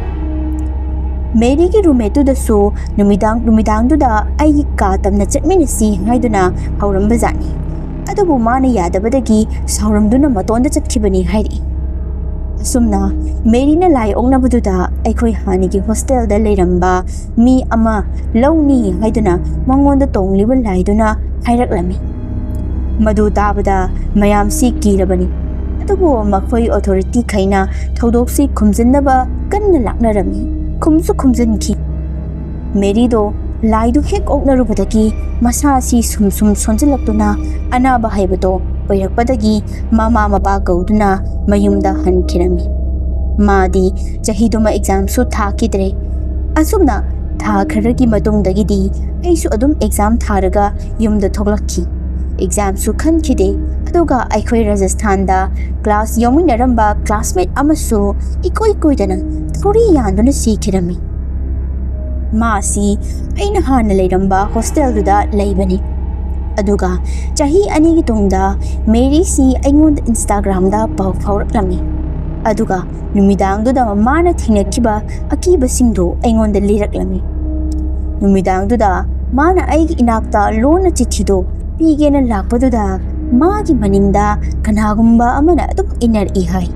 ꯃꯦꯔꯤꯒꯤ ꯔꯨꯝꯃꯦꯠꯇꯨꯗꯁꯨ ꯅꯨꯃꯤꯗꯥꯡ ꯅꯨꯃꯤꯗꯥꯡꯗꯨꯗ ꯑꯩꯒꯤ ꯀꯥ ꯇꯝꯅ ꯆꯠꯃꯤꯟꯅꯁꯤ ꯍꯥꯏꯗꯨꯅ ꯍꯧꯔꯝꯕꯖꯥꯠꯅꯤ꯫ ꯑꯗꯨꯕꯨ ꯃꯥꯅ ꯌꯥꯗꯕꯗꯒꯤ ꯁꯥꯎꯔꯝꯗꯨꯅ ꯃꯇꯣꯟꯗ ꯆꯠꯈꯤꯕꯅꯤ ꯍꯥꯏꯔꯛꯏ꯫ ꯑꯁꯨꯝꯅ ꯃꯦꯔꯤꯅ ꯂꯥꯏ ꯑꯣꯛꯅꯕꯗꯨꯗ ꯑꯩꯈꯣꯏ ꯍꯥꯟꯅꯒꯤ ꯍꯣꯁꯇꯦꯜꯗ ꯂꯩꯔꯝꯕ ꯃꯤ ꯑꯃ ꯂꯧꯅꯤ ꯍꯥꯏꯗꯨꯅ ꯃꯉꯣꯟꯗ ꯇꯣꯡꯂꯤꯕ ꯂꯥꯏꯗꯨꯅ ꯍꯥꯏꯔꯛꯂꯝꯃꯤ꯫ ꯃꯗꯨ ꯇꯥꯕꯗ ꯃꯌꯥꯝꯁꯤ ꯀꯤꯔꯕꯅꯤ꯫ ꯑꯗꯨꯕꯨ ꯃꯈꯣꯏ ꯑꯣꯊꯣꯔꯤꯇꯤꯈꯩꯅ ꯊꯧꯗꯣꯛꯁꯤ ꯈꯨꯝꯖꯤꯟꯅꯕ ꯀꯟꯅ ꯂꯥꯛꯅꯔꯝꯃꯤ꯫ ꯈꯨꯝꯁꯨ ꯈꯨꯝꯖꯤꯟꯈꯤ꯫ ꯃꯦꯔꯤꯗꯣ ꯂꯥꯏꯗꯨ ꯍꯦꯛ ꯑꯣꯛꯅꯔꯨꯕꯗꯒꯤ ꯃꯁꯥ ꯑꯁꯤ ꯁꯨꯝ ꯁꯨꯝ ꯁꯣꯟꯖꯤꯜꯂꯛꯇꯨꯅ ꯑꯅꯥꯕ ꯍꯥꯏꯕꯗꯣ ꯑꯣꯏꯔꯛꯄꯗꯒꯤ ꯃꯃꯥ ꯃꯄꯥ ꯀꯧꯗꯨꯅ ꯃꯌꯨꯝꯗ ꯍꯟꯈꯤꯔꯝꯃꯤ꯫ ꯃꯥꯗꯤ ꯆꯍꯤꯗꯨꯃ ꯑꯦꯛꯖꯥꯝꯁꯨ ꯊꯥꯈꯤꯗ꯭ꯔꯦ꯫ ꯑꯁꯨꯝꯅ ꯊꯥ ꯈꯔꯒꯤ ꯃꯇꯨꯡꯗꯒꯤꯗꯤ ꯑꯩꯁꯨ ꯑꯗꯨꯝ ꯑꯦꯛꯖꯥꯝ ꯊꯥꯔꯒ ꯌꯨꯝꯗ ꯊꯣꯛꯂꯛꯈꯤ꯫ ꯑꯦꯛꯖꯥꯝꯁꯨ ꯈꯟꯈꯤꯗꯦ꯫ ꯑꯗꯨꯒ ꯑꯩꯈꯣꯏ ꯔꯥꯖꯁꯊꯥꯟꯗ ꯀ꯭ꯂꯥꯁ ꯌꯥꯎꯃꯤꯟꯅꯔꯝꯕ ꯀ꯭ꯂꯥꯁꯃꯦꯠ ꯑꯃꯁꯨ ꯏꯀꯣꯏ ꯀꯣꯏꯗꯅ ꯊꯧꯔꯤ ꯌꯥꯟꯗꯨꯅ ꯁꯤꯈꯤꯔꯝꯃꯤ꯫ ꯃꯥꯁꯤ ꯑꯩꯅ ꯍꯥꯟꯅ ꯂꯩꯔꯝꯕ ꯍꯣꯁꯇꯦꯜꯗꯨꯗ ꯂꯩꯕꯅꯤ꯫ ꯑꯗꯨꯒ ꯆꯍꯤ ꯑꯅꯤꯒꯤ ꯇꯨꯡꯗ ꯃꯦꯔꯤꯁꯤ ꯑꯩꯉꯣꯟꯗ ꯏꯟꯁꯇꯥꯒ꯭ꯔꯥꯝꯗ ꯄꯥꯎ ꯐꯥꯎꯔꯛꯂꯝꯃꯤ꯫ ꯑꯗꯨꯒ ꯅꯨꯃꯤꯗꯥꯡꯗꯨꯗ ꯃꯥꯅ ꯊꯦꯡꯅꯈꯤꯕ ꯑꯀꯤꯕꯁꯤꯡꯗꯨ ꯑꯩꯉꯣꯟꯗ ꯂꯤꯔꯛꯂꯝꯃꯤ꯫ ꯅꯨꯃꯤꯗꯥꯡꯗꯨꯗ ꯃꯥꯅ ꯑꯩꯒꯤ ꯏꯅꯥꯛꯇ ꯂꯣꯟꯅ ꯆꯤꯊꯤꯗꯨ ꯄꯤꯒꯦꯅ ꯂꯥꯛꯄꯗꯨꯗ ꯃꯥꯒꯤ ꯃꯅꯤꯡꯗ ꯀꯅꯥꯒꯨꯝꯕ ꯑꯃꯅ ꯑꯗꯨꯝ ꯏꯟꯅꯔꯛꯏ ꯍꯥꯏ꯫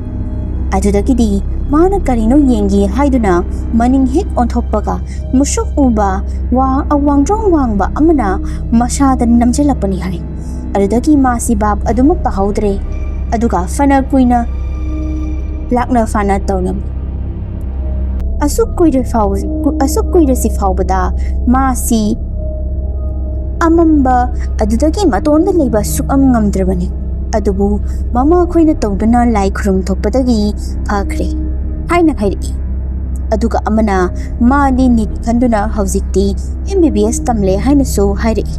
ꯑꯗꯨꯗꯒꯤꯗꯤ ꯃꯥꯅ ꯀꯔꯤꯅꯣ ꯌꯦꯡꯒꯦ ꯍꯥꯏꯗꯨꯅ ꯃꯅꯤꯡ ꯍꯦꯛ ꯑꯣꯟꯊꯣꯛꯄꯒ ꯃꯨꯁꯨꯛ ꯃꯨꯕ ꯋꯥ-, ꯋꯥꯡꯗ꯭ꯔꯣꯡ ꯋꯥꯡꯕ ꯑꯃꯅ ꯃꯁꯥꯗ ꯅꯝꯁꯤꯜꯂꯛꯄꯅꯤ ꯍꯥꯏ꯫ ꯑꯗꯨꯗꯒꯤ ꯃꯥꯁꯤ ꯚꯥꯞ ꯑꯗꯨꯃꯛ ꯇꯥꯍꯧꯗ꯭ꯔꯦ꯫ ꯑꯗꯨꯒ ꯐꯅ ꯀꯨꯏꯅ ꯂꯥꯛꯅ ꯐꯥꯅ ꯇꯧꯔꯝꯃꯤ꯫ ꯑꯁꯨꯛ ꯀꯨꯏꯔ ꯐꯥꯎ-, ꯑꯁꯨꯛ ꯀꯨꯏꯔꯁꯤ ꯐꯥꯎꯕꯗ ꯃꯥꯁꯤ ꯑꯃꯝꯕ ꯑꯗꯨꯗꯒꯤ ꯃꯇꯣꯟꯗ ꯂꯩꯕ ꯁꯨꯛꯉꯝ ꯉꯝꯗ꯭ꯔꯕꯅꯤ꯫ ꯑꯗꯨꯕꯨ ꯃꯃꯥ ꯑꯩꯈꯣꯏꯅ ꯇꯧꯗꯨꯅ ꯂꯥꯏ ꯈꯨꯔꯨꯝ ꯊꯣꯛꯄꯗꯒꯤ ꯐꯈ꯭ꯔꯦ ꯍꯥꯏꯅ ꯍꯥꯏꯔꯛꯏ꯫ ꯑꯗꯨꯒ ꯑꯃꯅ ꯃꯥꯗꯤ ꯅꯤꯠ ꯈꯟꯗꯨꯅ ꯍꯧꯖꯤꯛꯇꯤ M B B S ꯇꯝꯂꯦ ꯍꯥꯏꯅꯁꯨ ꯍꯥꯏꯔꯛꯏ꯫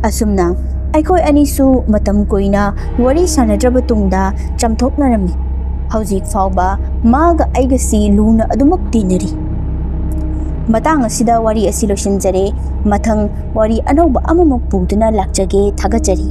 ꯑꯁꯨꯝꯅ ꯑꯩꯈꯣꯏ ꯑꯅꯤꯁꯨ ꯃꯇꯝ ꯀꯨꯏꯅ ꯋꯥꯔꯤ ꯁꯥꯟꯅꯗ꯭ꯔꯕ ꯇꯨꯡꯗ ꯆꯝꯊꯣꯛꯅꯔꯝꯃꯤ꯫ ꯍꯧꯖꯤꯛ ꯐꯥꯎꯕ ꯃꯥꯒ ꯑꯩꯒꯁꯤ ꯂꯨꯅ ꯑꯗꯨꯃꯛ ꯇꯤꯟꯅꯔꯤ꯫ ꯃꯇꯥꯡ ꯑꯁꯤꯗ ꯋꯥꯔꯤ ꯑꯁꯤ ꯂꯣꯏꯁꯤꯟꯖꯔꯦ꯫ ꯃꯊꯪ ꯋꯥꯔꯤ ꯑꯅꯧꯕ ꯑꯃꯃꯨꯛ ꯄꯨꯗꯨꯅ ꯂꯥꯛꯆꯒꯦ꯫ ꯊꯥꯒꯠꯆꯔꯤ꯫